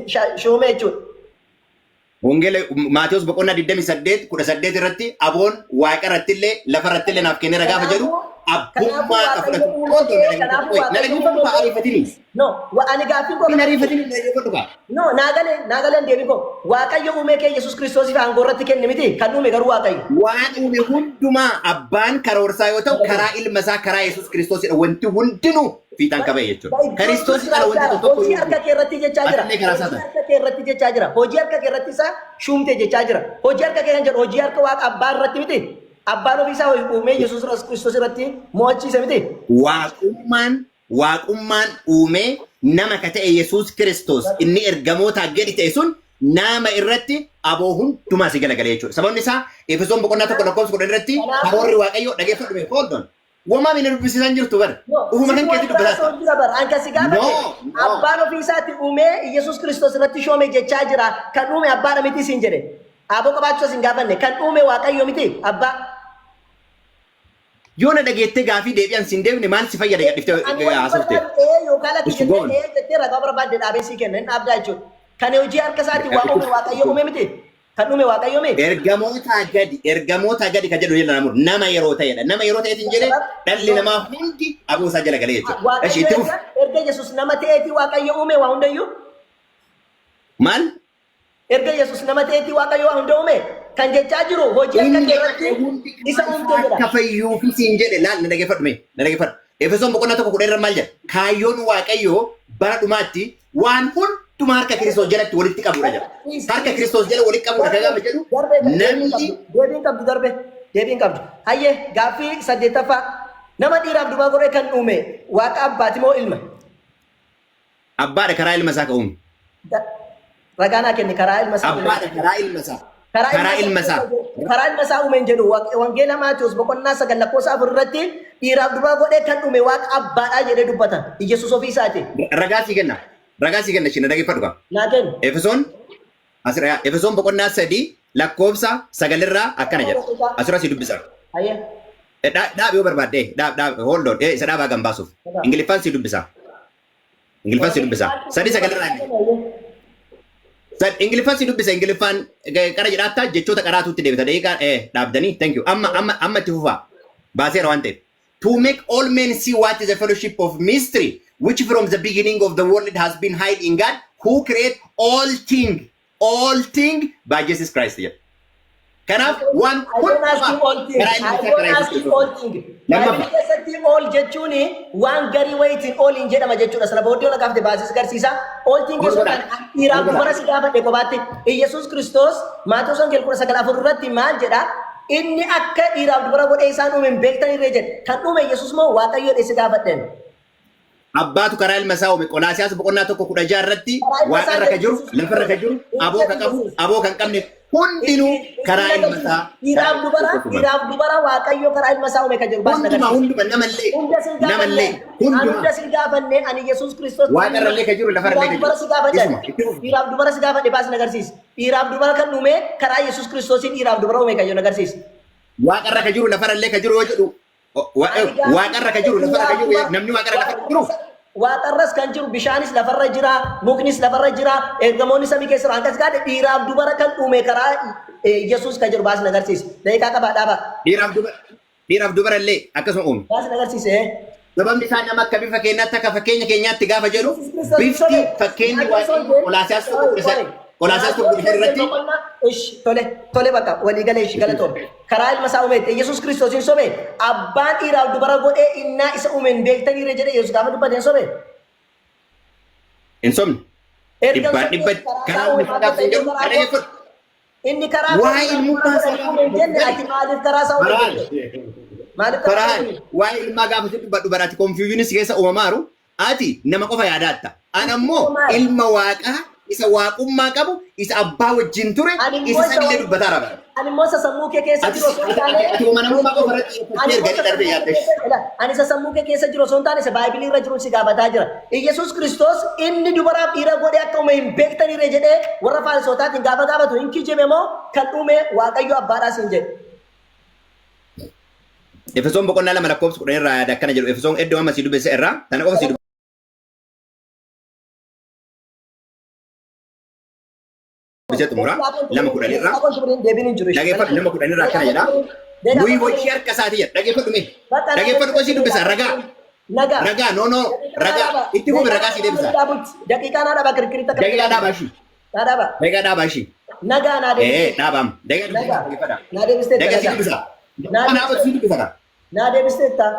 shuume jechuudha. Wangeela Maatiyus boqonnaa 28 18 irratti aboon waaqa irratti illee lafa irratti illee naaf kenneera gaafa jedhu abbummaa ka fudhatu. Na dhaggeeffadhu kaa, ariifatini. No, ani gaaffiin koo Hin ariifatini, na dhaggeeffadhu kaa. No, naagalee, naagaleen deebiin koo Waaqayyo uumee kee Yesuus Kiristoosiif aangoo irratti kenne miti? Kan uume garuu Waaqayyo. Waan uume hundumaa abbaan karoorsaa yoo ta'u, karaa ilma isaa, karaa Yesuus Kiristoosidha wanti hundinuu fiixaan qabee jechuudha. Kiristoos ala wanti tokko Hojii harka kee irratti jechaa jira. Atillee karaa isaa Hojii ta'a. harka kee irratti jechaa jira. Hojii harka kee irratti isaa shuumte jechaa jira. Hojii harka kee kan jedhu hojii harka Waaqa abbaa irratti miti? Abbaan ofii isaa uumee Yesuus Kiristoos irratti mo'achiise miti? Waaqummaan uumee nama ka ta'e Yesuus Kiristoos inni ergamootaa gadi ta'e sun nama irratti aboo hundumaa si galagalee jechuudha. Sababni isaa Efesoon boqonnaa 1 lakkoofsa 10 irratti karoorri Waaqayyoo, dhageeffadhu mee, hold on. Womaa mina dubbisiisan jirtu bara. Ufuma kan keetti dubbataa. Jira bara. Anka si gaafate No, no. abbaan ofii isaatti uumee Yesuus Kiristoos irratti shoome jechaa jira. Kan uume abbaadha miti siin jedhe. Aboo qabaachuu hin gaafanne. Kan uume Waaqayyo miti abbaa? Yoo na dhageettee gaafii deebi'an siin deebine maal si fayyada gadhiftee Ani wanti haasofte? barbaadu ee yookaan lakki Itti goon. jettee ee jettee ragaa barbaadde dhaabee sii kenna, hin dhaabdaa jechuudha. Kan hojii harka isaatiin waa uume Waaqayyo uume miti? Kan uume Waaqayyo miti? Ergamootaa gadi kan jedhu jala namoota nama yeroo ta'edha. Nama yeroo ta'eetiin jedhee dhalli namaa hundi aboo isaa jala galee jechuudha. Eshi, Waaqayyo itti fufi. erga Yesuus nama ta'eetii Waaqayyo uume waa hundayyuu? Maal? Erga Yesuus nama ta'eetii Waaqayyo waa hunda uume kan jechaa jiru, hojii harka kee irratti isa uumte jedha. Akka fayyuufi siin jedhe. Laal, na dhageeffadhu mee, na dhageeffadhu. Efesoon boqonnaa 1 10 irra maal jedha? Kaayyoon Waaqayyoo bara dhumaatti waan hundumaa harka Kiristoos jalatti walitti qabudha jedha. Harka Kiristoos jala walitti qabudha kan gaafa jedhu namni Deebiin qabdu darbe, deebiin qabdu. Hayyee, gaaffii saddeettaffaa. Nama dhiiraaf durbaa godhee kan uume Waaqa abbaati moo ilma? Abbaadha, karaa ilma isaa ka uume. Ragaa naa kenni, karaa ilma isaa uume. Abbaadha, karaa ilma isaa. Karaa ilma isaa. Karaa ilma isaa uume hin jedhu. Wangeela Maatiyus boqonnaa 9 lakkoofsa 4 irratti dhiiraaf durbaa godhee kan uume Waaqa abbaadhaa jedhee dubbata. Yesuus ofii isaati. Ragaa sii kenna. Ragaa sii kenna, isheen na dhageeffadhu qaba. Naa kenni. Efesoon asirraa, Efesoon boqonnaa 3 lakkoofsa 9rraa akkana jedha. Asirraa si dubbisa. Hayyee. Dhaab yoo barbaadde, dhaab, dhaab, hold on, isa dhaabaa kan baasuuf. Ingiliffaan si dubbisa. Ingiliffaan si dubbisa. 3 9rraa inni. Ingiliffaan si dubbisa. Ingiliffaan qara jedhaattaa jechoota qaraatuutti deebita. Daqiiqaa dhaabdanii, thank you. Amma amma amma itti fufaa. Baaseera waan ta'eef. To make all men see what is the fellowship of mystery, which from the beginning of the world has been hid in God, who create all thing by Jesus Christ jedha. Kanaaf waan I don't ask you all things. karaa ilma I isaa don't karaa ask Yesuus you all things. Lammaffaa. Baay'ee keessatti all jechuun waan garii wayitiin all hin jedhama jechuudha. Sana booddee ol gaafte baasis garsiisa. All things jechuun dhiiraaf dubara si gaafadhe kophaatti. Iyyasuus Kiristoos Maatewos Wangeela 19:4 irratti maal jedha? Inni akka dhiiraaf dubara godhee isaan uume hin beektan irree jedhe. Kan uume Yesuus moo Waaqayyo dheesse gaafadheen? Abbaatu karaa ilma isaa uume. Qolaasiyaas boqonnaa 1 16 irratti waaqarra ka jiru, lafarra ka jiru, aboo ka qabu, aboo kan qabne hundinuu karaa ilma isaa. Dhiiraaf dubara Waaqayyo karaa ilma isaa uume kan jedhu baas Hundumaa, hunduma, namallee, Hunda sin namallee, gaafanne. Ani hundumaa. hunda sin gaafanne, ani Yesuus Kiristoos. Waaqarrallee ka jiru, lafarrallee ka Dhiiraaf dubara si jiru. gaafadhe. Isuma, itti fufi. Dhiiraaf dubara si gaafadhe, baas na agarsiisi. Dhiiraaf dubara kan uume karaa Yesuus Kiristoosiin dhiiraaf dubara uume kan jedhu na agarsiisi. Waaqarra ka jiru, lafarrallee ka jiru yoo jedhu, waaqarra ka jiru, lafarra ka jiru, namni waaqarra lafarra jiru. Waaqarras kan jiru bishaanis lafarra jira, muknis lafarra jira, ergamoonni samii keessa jiru. Akkas gaadhe dhiiraaf dubara kan uume karaa Yesuus kan jedhu baasni agarsiisa. Daqiiqaa qabaa dhaabaa. Dhiiraaf dubara dhiiraaf dubara illee akkasuma uume. Baasni agarsiise. Sababni isaa nama akka bifa keenyaatti akka fakkeenya keenyaatti gaafa jedhu bifti fakkeenyi Waaqayyoo Qolaasiyaas 1:13 Qolaasiyaas 1:15 irratti. Ish, tole, tole, bakka walii galee. Ish, galatoom. Karaa ilma isaa uumeette Yesuus Kiristoos hin sobe. Abbaan dhiiraaf dubara godhee innaa isa uume hin beektaniire jedhee Yesuus gaafa dubbate hin sobe. Hin sobne. Erga Dhibbaan hin dhibba sobne karaa karaa isaa uume ilma isaa hin jedhu karaa kana jechuudha. Inni karaa Waa'ee ilmummaa isaa uume hin jenne, ati maaliif karaa isaa uume Faraan. jette? Maaliif karaa isaa Faraan, uume? waa'ee ilmaa gaafa sitti dubbadhu baraati confusionis keessa uumamaaru ati nama qofa yaadaatta. Ana immoo ilma Waaqaa isa waaqummaa qabu, isa abbaa wajjin ture, Ani immoo isa isa sanillee dubbataa raba. Ani immoo isa sammuu kee keessa Ati jiru osoo hin taane ati uuma namummaa qofa irratti Ani xiyyeeffattee immoo erganii isa darbee sammuu kee yaadde. keessa, ani isa sammuu kee keessa jiru osoo hin taane isa Baaybilii irra jiru si gaafataa jira. Iyyasuus Kiristoos inni dubaraaf dhiira godhee akka uume hin beektaniire jedhee warra Faarisootaatiin gaafa gaafatu hin kijibe moo kan uume Waaqayyo abbaadhaa siin jedhe? Efesoon boqonnaa 2 lakkoofsa 10 irraa yaada akkana jedhu. Efesoon iddoo amma si dubbise irraa tana qofa si dubbisee xumura 2:10 irraa. Deebiin hin jiru. Dhageeffadhu, 2:10 irraa akkana jedha. Nuyi hojii harka isaatii jedha. Dhageeffadhu mee. Dhageeffadhu, qosii dubbisa ragaa. Nagaa. Ragaa, no, no, ragaa itti fufi, ragaa si deebisa. Daqiiqaa naa dhaabaa kirkiritti akka. Daqiiqaa dhaabaa ishii. Naa dhaabaa. Daqiiqaa dhaabaa ishii. Nagaa naa deebistee. Dhaabaam. Daqiiqaa Nagaa. dubbisa, dhageeffadha. Naa deebistee. Daqiiqaa si dubbisa. Naa Naa dhaabatu si dubbisa kan. Naa deebistee taa.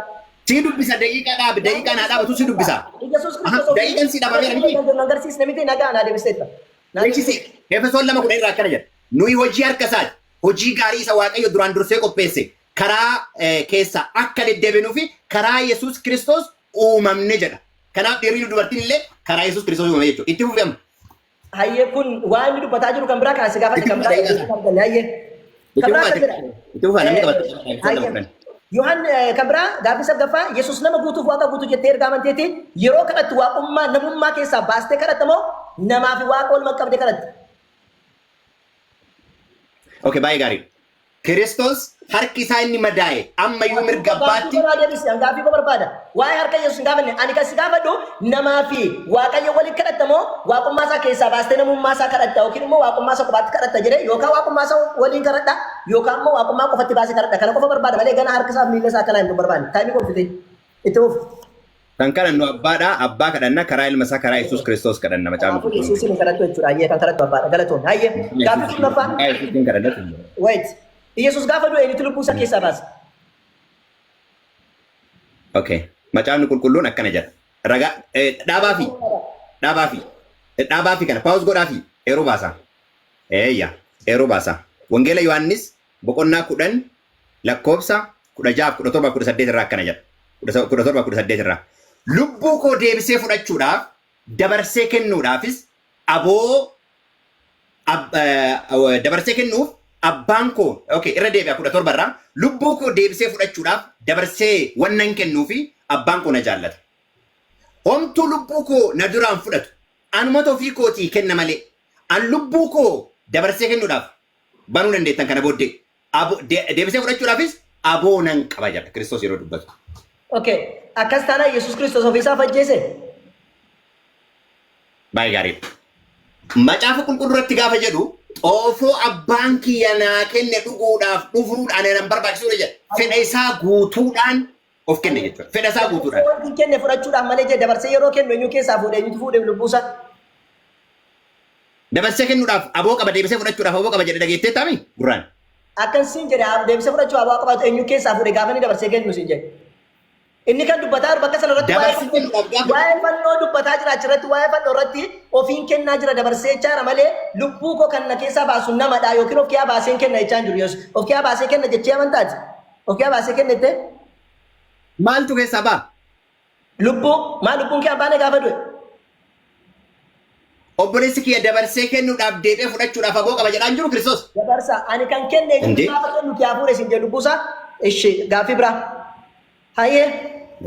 Si dubbisa, daqiiqaa dhaabi, daqiiqaa naa dhaabatu si dubbisa. Yesuus Kiristoos. Daqiiqaan si dhaabameera miti. Agarsiisne miti, nagaa naa deebistee taa. Beeksisi Efesoon 2:10 irraa akkana jedha. Nuyi hojii harka isaati. Hojii gaarii isa Waaqayyo duraan dursee qopheesse karaa keessa akka deddeebinuu fi karaa Yesuus Kiristoos uumamne jedha. Kanaaf dhiirri fi dubartiin illee karaa Yesuus Kiristoos uumame jechuudha. Itti fufi amma. Hayyee, kun waan inni dubbataa jiru kan biraa kan si gaafate kan biraa kan galle hayyee. Itti Kan biraa fufaa. akkas jedha. Itti fufaa, namni qabate Efesoon 2:10. Yohaan kan biraa gaaffii saggaffaa, Yesuus nama guutuuf Waaqa guutuu jettee erga amanteeti yeroo kadhattu waaqummaa namummaa keessaa baastee kadhatta moo namaa fi Waaqa walumaa qabdee kadhatta? Okay, baay'ee gaarii. Kiristoos harki isaa inni madaa'e ammayyuu mirga abbaatti. Gaaffii koo deebisi, an gaaffii koo barbaada. Waa'ee harka Yesuus hin gaafanne. Ani kan si gaafadhu namaa fi Waaqayyo waliin kadhatta moo waaqummaa isaa keessaa baastee namummaa isaa kadhatta, yookiin immoo waaqummaa isaa kophaatti kadhatta jedhee, yookaan waaqummaa isaa waliin kadhadha yookaan immoo waaqummaa qofatti baasee kadhadha. Kana qofa barbaada malee gana harka isaa fi miila isaa akkanaa hin barbaanne. Timeii kolfite. Itti fufi. Kan kadhannu abbaadha. Abbaa kadhanna, karaa ilma isaa, karaa Yesuus Kiristoos kadhanna macaafa Kanaafuu qulqulluu. Yesuusin hin kadhattu jechuudha. Hayyee, kan kadhattu abbaadha. Galatoon. Hayyee. Gaaffii kurnaffaa. Maqaa Yesuusiin kadhanna. Wait. Yesuus gaafa du'e eenyutu lubbuu isaa keessaa baase? Okay. Macaafni qulqulluun akkana jedha. Ragaa dhaabaa fi kana pause godhaa fi eeruu baasaa. Eeyya, eeruu baasaa. Wangeela Yohaannis boqonnaa 10 lakkoofsa 16, 17, 18 irraa akkana jedha. 17, 18 irraa. Lubbuu koo deebisee fudhachuudhaaf, dabarsee kennuudhaafis aboo dabarsee kennuuf abbaan koo, okay, irra deebi'a, 17 irraa, lubbuu koo deebisee fudhachuudhaaf dabarsee wannan kennuufi abbaan koo na jaallata. Homtuu lubbuu koo na duraan fudhatu. Anumatu ofii kootii kenna malee. An lubbuu koo dabarsee kennuudhaaf banuu dandeettan kana booddee. Deebisee fudhachuudhaafis aboo nan qaba jedha Kiristoos yeroo dubbatu. Okay. Akkas taanaan Yesuus Kiristoos ofiisaa ajjeese? Baay'ee gaariidha. Macaafa qulqulluu irratti gaafa jedhu xoofoo abbaan kiyya naa kenne dhuguudhaaf dhufuudhaan nan barbaachisuudha jedha. Fedha isaa guutuudhaan of kenne jechuudha. Fedha isaa guutuudhaan. Wanti kenne fudhachuudhaaf malee jedhe, dabarsee yeroo kennu eenyu keessaa fuudhe, eenyutu fuudhe lubbuusaa? Dabarsee kennuudhaaf aboo qaba, deebisee fudhachuudhaaf aboo qaba jedhe, dhageettee taami gurraan. Akkan siin jedhe, deebisee fudhachuu aboo qabaatu eenyu keessaa fuudhe gaafa inni dabarsee kennu siin jedhe. Inni kan dubbataa jiru bakka sana irratti Dabarsee kennuudhaaf gaafa waa'ee fannoo dubbataa jira. Achirratti waa'ee fannoo irratti ofiin kennaa jira, dabarsee jechaadha malee lubbuu koo kan na keessaa baasu namadha yookiin of keessaa baaseen kenna jechaa hin jiru. Yesuus of keessaa baasee kenna jechee amantaati? Of keessaa baasee kenna jettee? Maaltu keessaa ba'a? Lubbuu maa lubbuun kee abbaane gaafa du'e? Obboleessi kiyya, dabarsee kennuudhaaf deebi'ee fudhachuudhaaf aboo qaba jedhaan jiru Kiristoos. Dabarsa ani kan kenne eenyutu Indee? gaafa kennu kiyaa fuudhe siin jedhe lubbuusaa? Ishi, gaaffii biraa. Hayyee.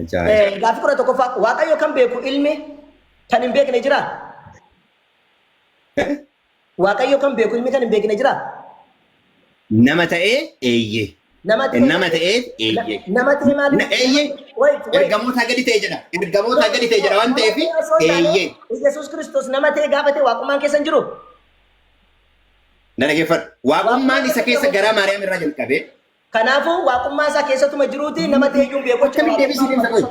Ajaa'iba. Gaaffii 11ffaa, Waaqayyo kan beeku ilmi kan hin beekne jiraa? Waaqayyo kan beeku ilmi kan hin beekne jiraa? Nama ta'ee, eeyyee. Nama ta'e Nama ta'ee eeyyee. Nama ta'e maaliif? Eeyyee. Wait, wait. Ergamoota gadi ta'e jedha. Ergamoota gadi ta'e jedha waan ta'eef eeyyee. Yesuus Kiristoos nama ta'e gaafa ta'e waaqummaan keessa hin jiru. Na dhaggeeffadhu. Waaqummaan isa keessa garaa Maariyaam irraa jalqabee Kanaafuu waaqummaa isaa keessatuma jiruuti nama ta'e iyyuu hin beeku. Akkamitti deebisii deebisa qoy?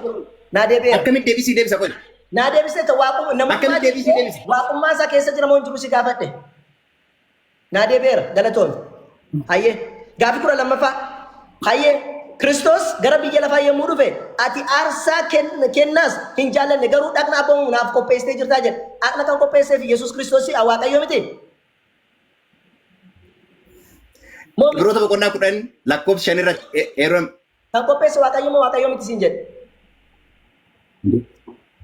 Naa deebi'eera. Akkamitti deebisii deebisa qoy? Naa deebisee ta'e waaqummaa namummaa Akkamitti deebisii deebisa? Waaqummaa isaa keessa jira moo hin jiru si gaafadhe. Naa deebi'eera galatoomne. Hayyee gaaffii 12ffaa. Hayyee Kiristoos gara biyya lafaa yommuu dhufe ati aarsaa kennaas hin jaallanne garuu dhaqna abboomamu naaf qopheessitee jirtaa jedhe. Dhaqna kan qopheesseef Yesuus Kiristoos Waaqayyo miti. Moo miti? Ibroota boqonnaa 10 lakkoofsa 5 irratti eeroon Kan qopheesse Waaqayyo moo Waaqayyo miti siin jedhe.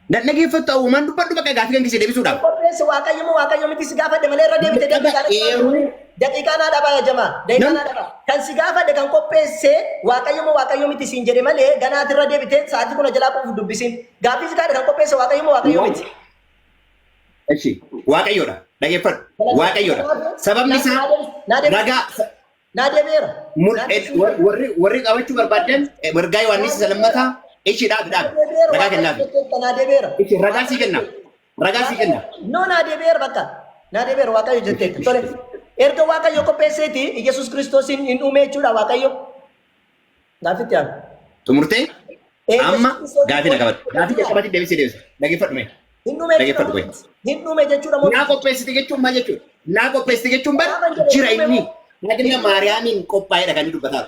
Na dhaggeeffattu uumaan dubbadhu bakka gaaffii kan keessee deebisuudhaaf. Qopheesse Waaqayyo moo Waaqayyo miti si gaafadhe malee irra deebite Bakka eeruu daqiiqaa naa dhabaa yaa jamaa daqiiqaa naa dhabaa. Kan si gaafadhe kan qopheesse Waaqayyo moo Waaqayyo miti siin jedhe malee ganaati irra deebite sa'aatii kuna jalaa quufuuf dubbisin. Gaaffii si gaafadhe kan qopheesse Waaqayyo moo Waaqayyo miti. Eshi Waaqayyoodha. Dhaggeeffadhu. Waaqayyoodha. Sababni isaa ragaa Naa deebi'eera. Warri warri qabachuu barbaadan ergaa Yohaannis isa lammataa ishii dhaabi dhaabi. Ragaa kennaafi. Naa deebi'eera. Ishii ragaa sii kenna. Ragaa sii kenna. No naa deebi'eera bakka. Naa deebi'eera Waaqayyo jetteetta. Tole. Erga Waaqayyo qopheesseeti Yesuus Kiristoosiin hin uume jechuudha Waaqayyo. Gaaffitti aanu. Xumurtee amma gaafii na qabadhu. Gaafii jalqabaatti deebisee deebisa. Dhaggeeffadhu mee. Hin dhume Dhaggeeffadhu jechuudha. qoy. Hin dhume jechuudha moo? Naa qopheessite jechuun maal jechuudha? Naa qopheessite jechuun bar jira inni. Dhagna Maariyaamiin qophaa'edha kan inni dubbataa.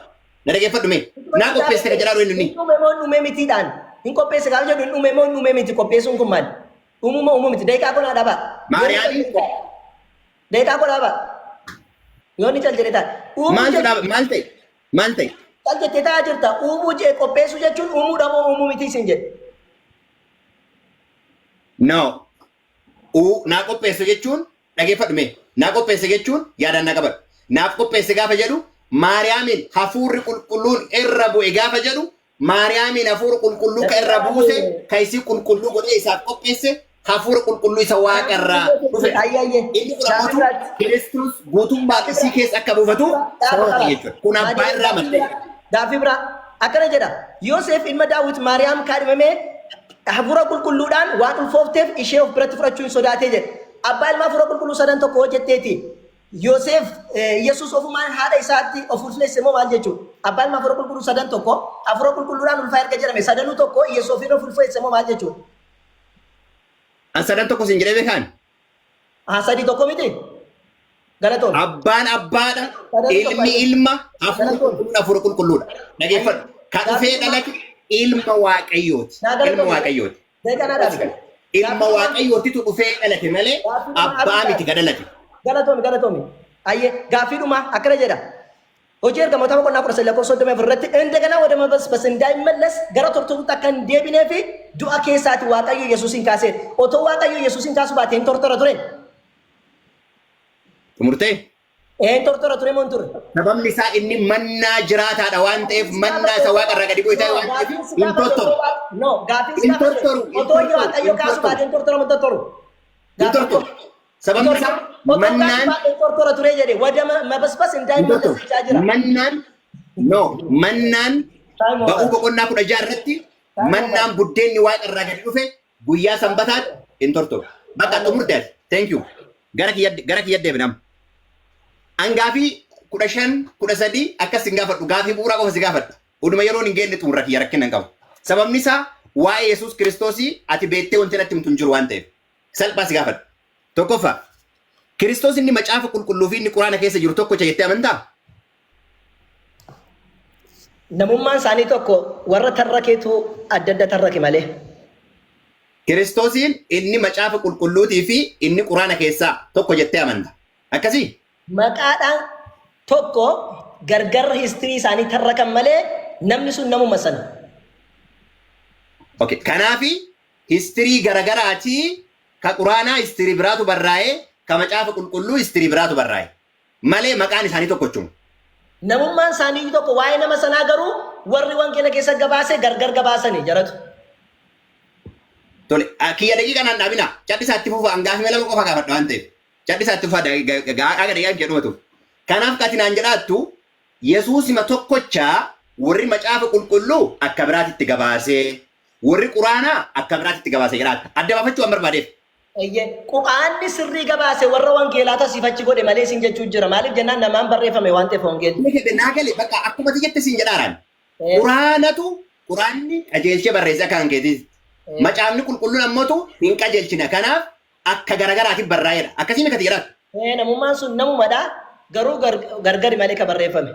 Na dhaggeeffadhu mee. Naa qopheessite kan jedhaa inni. Hin dhume moo hin dhume mitiidhaan? Hin qopheesse gaafa jedhu hin dhume moo hin dhume miti qopheessuun kun maali? Dhumuu moo uumuu miti? Daqiiqaa kun haa dhabaa. Maariyaamiin Daqiiqaa kun haa dhabaa. Yoo inni cal jedhe ta'a. Uumuu maaltu jechuun dhaaba maal ta'e? Maal ta'e? cal jettee taa'aa jirta. Uumuu jee qopheessuu jechuun uumuudha moo uumuu miti isin jedhe. No. Naa qopheesse jechuun dhaggeeffadhu mee. Naa qopheesse jechuun yaadaan naa qabadhu. Naaf qopheesse gaafa jedhu Maariyaamiin hafuurri qulqulluun irra bu'e gaafa jedhu Maariyaamiin hafuura qulqulluu ka irra buuse ka isii qulqulluu godhee isaaf qopheesse hafuura qulqulluu isa waaqa irraa dhufe. Ayyaayye. Inni kun ammoo Kiristoos guutummaa isii keessa akka buufatuuf sababa ta'e jechuudha. Kun abbaa irraa madde. Gaaffii biraa akkana jedha. Yoosef ilma Daawit Maariyaam kaadhimamee hafuura qulqulluudhaan waan ulfoofteef ishee of biratti fudhachuu hin sodaatee jedhe. Abbaa ilmaa hafuura qulqulluu sadan tokko hojjetteeti. Yoosef Yesuus ofumaan haadha isaatti of ulfeesse moo maal jechuudha? Abbaa ilmaa hafuura qulqulluu sadan tokko hafuura qulqulluudhaan ulfaa erga jedhame sadanuu tokko Yesuus ofiin of ulfeesse moo maal jechuudha? An sadan tokko siin jedhee beekaan? Haa sadii tokko miti? Galatoon. Abbaan abbaadha, ilmi ilma, hafuura qulqulluun hafuura qulqulluudha. Dhageeffadhu. Kan dhufee dhalate ilma Waaqayyooti. Ilma Waaqayyooti. Daqiiqaa naa dhaabi. Ilma Waaqayyootitu dhufee dhalate malee abbaa miti ka dhalate. Galatoomi galatoomi. Ayyee gaaffiidhuma akkana jedha. Hojii ergamoota boqonnaa 19 lakkoofsa 34 irratti እንደገና ወደ መበስበስ እንዳይመለስ gara tortoruutti akka hin deebinee fi du'a keessaati Waaqayyo Yesuusin kaasee. Otoo Waaqayyo Yesuusin kaasuu baate hin tortora ture. Xumurtee? Ee hin tortora ture moo hin turre? Sababni isaa inni mannaa jiraataadha waan ta'eef mannaa isa waaqa irraa gadi bu'e ta'e waan ta'eef hin tortoru. No, gaaffiin si Hin gaafate. tortoru, hin Otoo tortoru, Waaqayyo hin kaasuu tortoru. baate hin tortora moo hin tortoru? Hin tortoru. Sababni isaa Otoo kaasuu mannaan baate hin tortora ture jedhe ወደ መበስበስ hin እንዳይመለስ tortoru. jechaa jira. Mannaan no mannaan Time ba'uu over. boqonnaa 16 irratti mannaan buddeenni waaqa irraa gadi dhufe guyyaa sanbataatti hin tortoru. Bakka xumurte ati. Thank you. Gara kiyya deebina amma. An gaafii 15 13 akkas hin gaafadhu gaafii bu'uuraa qofa si gaafadha. Uduma yeroon hin geenne xumurra kiyya rakkina hin qabu. Sababni isaa waa'ee Yesuus Kiristoosii ati beektee wanti natti himtu hin jiru waan ta'eef. Salphaa si gaafadha. Tokkoffaa Kiristoos inni macaafa qulqulluu fi inni quraana keessa jiru tokkocha jettee amantaa? Namummaan isaanii tokko warra tarrakeetu adda adda tarrake malee. Kiristoosiin inni macaafa qulqulluutii fi inni quraana keessaa tokko jettee amanta. Akkasii? Maqaadhaan tokko gargar history isaanii tarrakan malee namni sun namuma sana. Okay. Kanaafi history garagaraatii ka quraanaa history biraatu barraa'ee ka macaafa qulqulluu history biraatu barraa'e. Malee maqaan isaanii tokkochuma. Namummaan isaanii tokko waa'ee nama sanaa garuu warri wangeela keessa gabaase gargar gabaasanii jaratu. Tole, kiyya daqiiqa naan dhaabina. Cadhisaa itti fufa hangaafii lama qofa gaafadha waan ta'eef. Cadhisaa itti fufa aga daqiiqaan kiyya dhumatuuf. Kanaaf kati naan jedhaattu Yesuusima tokkochaa warri macaafa qulqulluu akka biraatitti gabaasee, warri quraanaa akka biraatitti gabaasee jedha. Adda baafachuu waan barbaadeef. Eeyyee, Qur'aanni sirrii gabaase warra wangeelaa tasiifachi godhe malee isin jechuu jira. Maaliif jennaan namaan barreeffame waan ta'eef wangeelli. Naa gale, bakka akkuma ati jette siin jedhaaraan. Quraanatu, quraanni qajeelchee barreesse akka kan keetiiti. Macaafni qulqulluun ammootu hin qajeelchine. Kanaaf akka garagaraatiif barraa'eedha. Akkasii miti jedhaatu. Namummaan sun namumadha, garuu gargari malee ka barreeffame.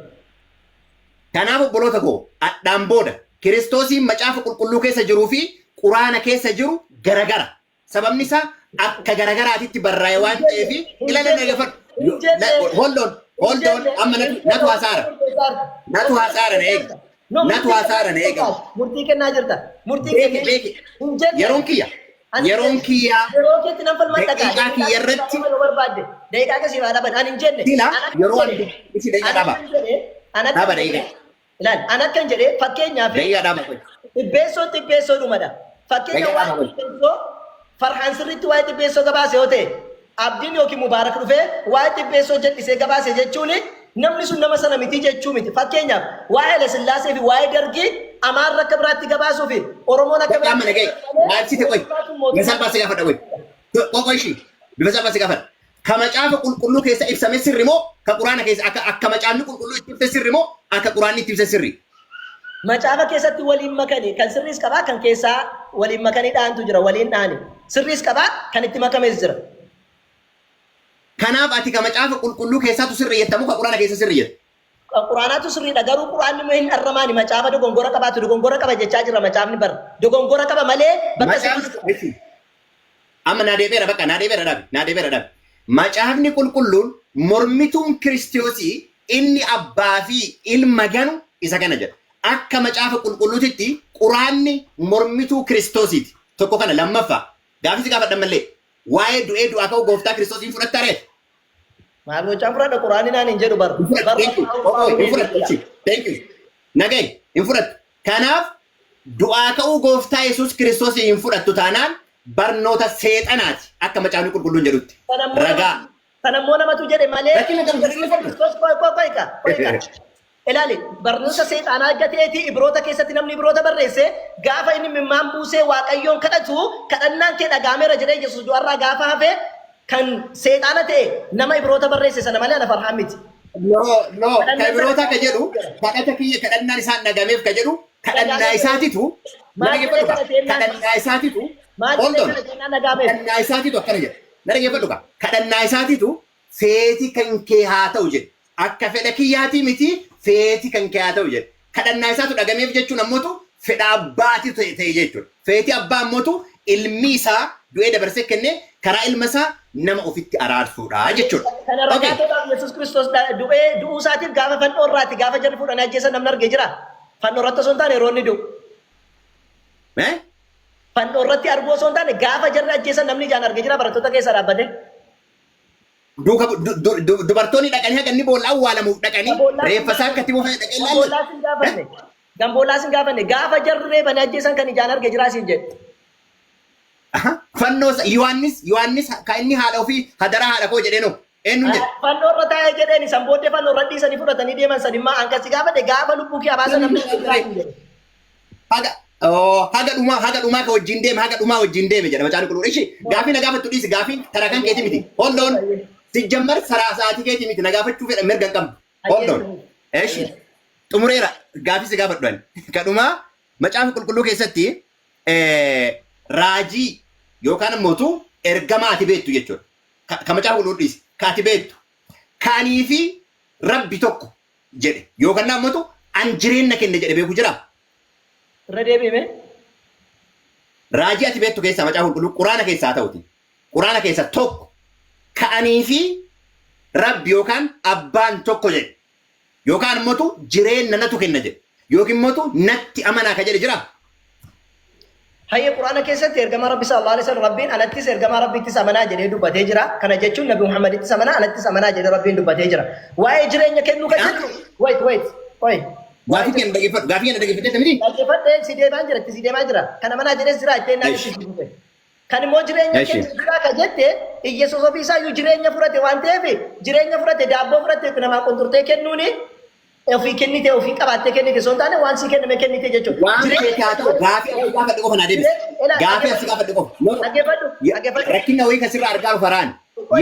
Kanaaf obboloota koo, adhaan booda Kiristoosiin macaafa qulqulluu keessa jiruu fi quraana keessa jiru garagara. Sababni isaa akka garagaraatitti barraa'e waan ta'eef ilala dhaggeeffadhu. Hold on, hold on, amma natu hasaara. Natu hasaara, na eega. Natu hasaara, na eega. Murtii kennaa jirta. Murtii Beeki, beeki. Hin jenne. Yeroon kiyya. Yeroon kiyya. Yeroo keetti nan falmadha. Daqiiqaa kiyya irratti. Barbaadde. Daqiiqaa keessi haa dhaban. Ani hin jenne. Sila yeroo ani isi daqiiqaa dhaba. Dhaba daqiiqaa. Ilaal, an akkan jedhee fakkeenyaaf Daqiiqaa dhaba. Xibbeessoon xibbeessoo dhumadha. Fakkeenya Daqiiqaa waa'ee dhaba. xibbeessoo Farhaan sirriitti waa'ee xibbeessoo gabaase yoo ta'e, Abdiin yookiin Mubaarak dhufee waa'ee xibbeessoo jal'isee gabaase jechuun namni sun nama sana miti jechuu miti. Fakkeenyaaf waa'ee Haile Sillaasee fi waa'ee Dargii Amaarri akka biraatti gabaasuu fi Oromoon akka Bakka amma naga'e. Maal sitti qoy. Bifa salphaa si gaafadha qoy. Qoqo ishii. Bifa salphaa si gaafadha. Ka macaafa qulqulluu keessa ibsame sirri moo ka quraana keessa, akka macaafni qulqulluu itti ibse sirri moo akka quraanni itti ibse sirri? Macaafa keessatti waliin makanii kan sirriis qabaa, kan keessaa waliin makanii dhaantu jira, waliin dhaani. Sirriis qabaa, kan itti makames jira. Kanaaf ati ka macaafa qulqulluu keessaatu sirri jettamu, ka quraana keessa sirri jetta? Quraanaatu sirriidha, garuu quraanni immoo hin dharramaani macaafa dogongora qabaatu dogongora qaba jechaa jira. Macaafni bara dogongora qaba malee bakka Macaafni amma naa deebi'eera, bakka naa deebi'eera, dhaabi, naa deebi'eera, dhaabi. Macaafni qulqulluun mormituun Kiristoosii inni abbaa fi ilma ganu isa kana jedha. Akka macaafa qulqulluutitti quraanni mormituu Kiristoosiiti. Tokko kana. Lammaffaa gaafisi gaafadhan malee waa'ee du'ee du'aa ka'uu gooftaa Kiristoosiin fudhattaa ree? Maal gochaan fudhadha? Quraanni naan hin jedhu bar. Hin fudhattu. Thank you. Oh, hin fudhattu. Thank you. Nagayi, hin fudhattu. Kanaaf du'aa ka'uu gooftaa Yesuus Kiristoos hin fudhattu taanaan barnoota seexanaati akka macaafni qulqulluun jedhutti. Ragaa. Kanammoo namatu jedhe malee. Rakkina kan jedhu. Kiristoos, qoy qoy qoy qoy qoy. Ilaali, barnoota seexanaa adda ta'eeti. Ibroota keessatti namni Ibroota barreesse gaafa inni mimmaan buusee Waaqayyoon kadhatu, kadhannaan kee dhagaameera jedhee, Yesuus du'arraa gaafa hafe kan seexaana ta'e nama Ibroota barreesse sana malee ana Farhaan miti. No, no, ka Ibroota ka jedhu kadhata kiyya kadhannaan isaan dhagameef ka jedhu kadhannaa isaatitu na dhaggeeffadhu ka kadhannaa isaatitu. Maal Hold on. jedhee kadhannaa dhagaameef? Kadhannaa isaatitu akkana jedha. Na dhaggeeffadhu ka kadhannaa isaatitu feeti kan kee haa ta'u jedhe. Akka fedha kiyyaatii miti, feeti kan kee haa ta'u jedhe. Kadhannaa isaatu dhagameef jechuun ammootu fedha abbaati ta'e jechuudha. Feeti abbaa ammootu ilmi isaa du'ee dabarsee kennee karaa ilma isaa nama ofitti araarsuudha jechuudha. Kana ragaa ta'uudhaaf Yesuus Kiristoos du'ee du'uu isaatiif gaafa fannoo irraati gaafa jarri fuudhanii ajjeesan namni argee jira. Fannoo irratti osoo hin taane yeroo inni du'u. Eh? Fannoo irratti arguu osoo hin taane gaafa jarri ajjeesan namni ijaan argee jira barattoota keessa dhaabbate. Duuka dubartoonni dhaqanii haga inni boolla awwaalamuuf dhaqanii reeffa isaa akka itti buufame dhaqee ilaalle. Gamboolaa sin gaafanne. Gamboolaa sin gaafanne, gaafa jarri reebanii ajjeesan kan ijaan arge jira siin jedhe. Aha. Fannoo Yohaannis kan inni haadha ofii hadaraa haadha koo jedhee noo eenyuun jedhe? Fannoo irra taa'ee jedheen, isan booddee fannoo irra dhiisanii fudhatanii deeman san immoo hanqasi gaafadhe, gaafa lubbuu kee abaasan namni arge jira siin jedhe. Haga oh, haga dhumaa ka wajjin deeme, haga dhumaa wajjin deeme jedha macaan qulqulluu. Ishi gaafii na gaafattu dhiisi, gaafii taraa kan keeti miti. Hold on. Sijjammar saraa sa'aatii keeti miti, na gaafachuu fedha mirga hin qabdu. Hold on. Eshi xumureera, gaafii si gaafadhu ani. Ka dhumaa macaafa qulqulluu keessatti raajii yookaan ammootu ergamaa ati beektu jechuudha. Ka macaafa qulqulluu dhiisi. Ka ati beektu. Kaanii fi rabbi tokko jedhe yookaan ammootu an jireenya kenne jedhe beeku jiraa? Irra deebi'ime. Raajii ati beektu keessaa macaafa qulqulluu quraana keessaa haa ta'uti. Quraana keessa tokko ka'anii fi rabbi yookaan abbaan tokko jedhe. Yookaan immoo jireenya natu kenna jedhe. Yookiin immoo natti amanaa ka jedhe jira. Hayyee, Quraana keessatti ergamaa Rabbi sallallahu alaihi wasallam Rabbiin anattis ergamaa Rabbiittis amanaa jedhee dubbatee jira. Kana jechuun Nabi Muhammadittis amanaa, anattis amanaa jedhee Rabbiin dubbatee jira. Waa'ee jireenya kennuu kan jedhu, wait, wait, wait. Gaafii kenna dhaggeeffadhu. Gaafii kenna dhaggeeffattee miti? Dhaggeeffadhee si deemaa jira, itti si deemaa jira. Kana manaa jedhees jira ittiin naan itti si dhufe. Kan immoo jireenya kennu jira ka jette, Iyesuus ofii isaa iyyuu jireenya fudhate waan ta'eef, jireenya fudhate, daabboo fudhate namaa qunxurtee kennuuni. Ofii kennite, ofii qabaattee kennite osoo hin taane waan sii kenname kennite jechuudha. Waan feete haa ta'u, gaafii asii gaafadhu qofa naa deebisi. Gaafii asii gaafadhu qofa. No. Dhaggeeffadhu, dhaggeeffadhu. Rakkina wayii kasirraa argaa dhufaraan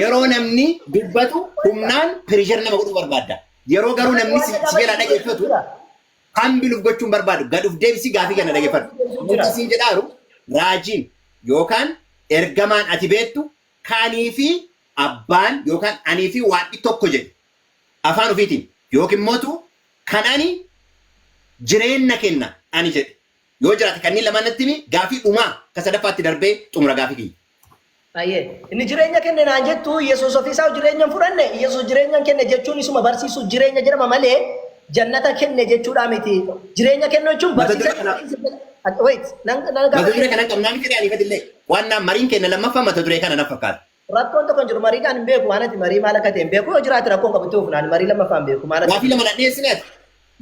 yeroo namni dubbatu humnaan pressure nama godhuu barbaadda. Yeroo garuu namni si jalaa dhageeffatu hambiluuf gochuun barbaadu gad uf deebisii gaafii kana dhageeffadhu. Wanti siin jedhaaru, raajiin yookaan ergamaan ati beektu kaanii fi abbaan yookaan anii fi waaqni tokko jedhu afaan ofiitiin yookiin mootu kan ani jireenya kenna ani jedhe yoo jiraate, kanneen lamaan natti himi. Gaafii dhumaa ka sadaffaatti darbee xumura gaafii kiyya. Ayyee. Inni jireenya kenne naan jettu, Yesuus ofiisaa jireenya hin fudhanne. Yesuus jireenya hin kenne jechuun isuma barsiisu jireenya jedhama malee jannata kenne jechuudha miti. Jireenya kennu jechuun Mata duree barsiisa. Wait, nan nan Mata duree kana qabnaa miti ariifatillee waan naan mariin kenna lammaffaa mata duree kana na fakkaata. Rakkoon tokko hin jiru. Mariidhaan hin beeku, waan ati marii maal akka ta'e hin beeku. Yoo jiraate rakkoon qabu, itti fufnaan marii lammaffaa hin beeku maal akka Gaafii lama naan dhiyeessineet.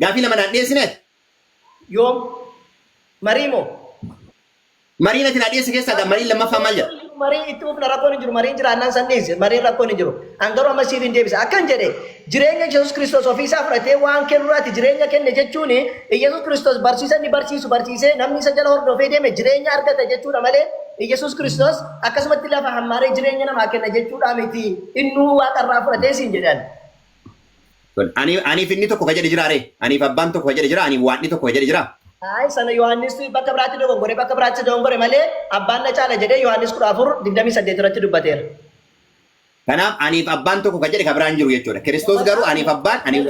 Gaafii lama naan dhiyeessineet. Yoom marii moo? Mariin ati naa dhiyeesse keessaa mariin lammaffaa maal jedha? Marii itti fufna, rakkoon hin jiru. Mariin jiraannaan san dhiise, mariin rakkoon hin jiru. An garuu amma siif hin deebisa. Akkan jedhe, jireenya Yesuus Kiristoos ofiisaa fudhatee waan kennurraati jireenya kenne jechuun Yesuus Kiristoos barsiisa inni barsiisu barsiisee namni isa jala hordofee deeme jireenya argata jechuudha malee Yesuus Kiristoos akkasumatti lafa hammaaree jireenya namaa kenna jechuudha miti. Innuu waaqarraa fudhatee siin jedhan. Aniif inni tokko ka jedhe jira ree? Aniif abbaan tokko ka jedhe jira? Aniif waaqni tokko ka jedhe jira? Ay, sana Yohaannis bakka biraatti dogongore, bakka biraatti dogongore malee abbaan na caala jedhee Yohaannis 14:28 irratti dubbateera. Kanaaf aniif abbaan tokko ka jedhe ka biraan jiru jechuudha. Kiristoos garuu aniif abbaan aniif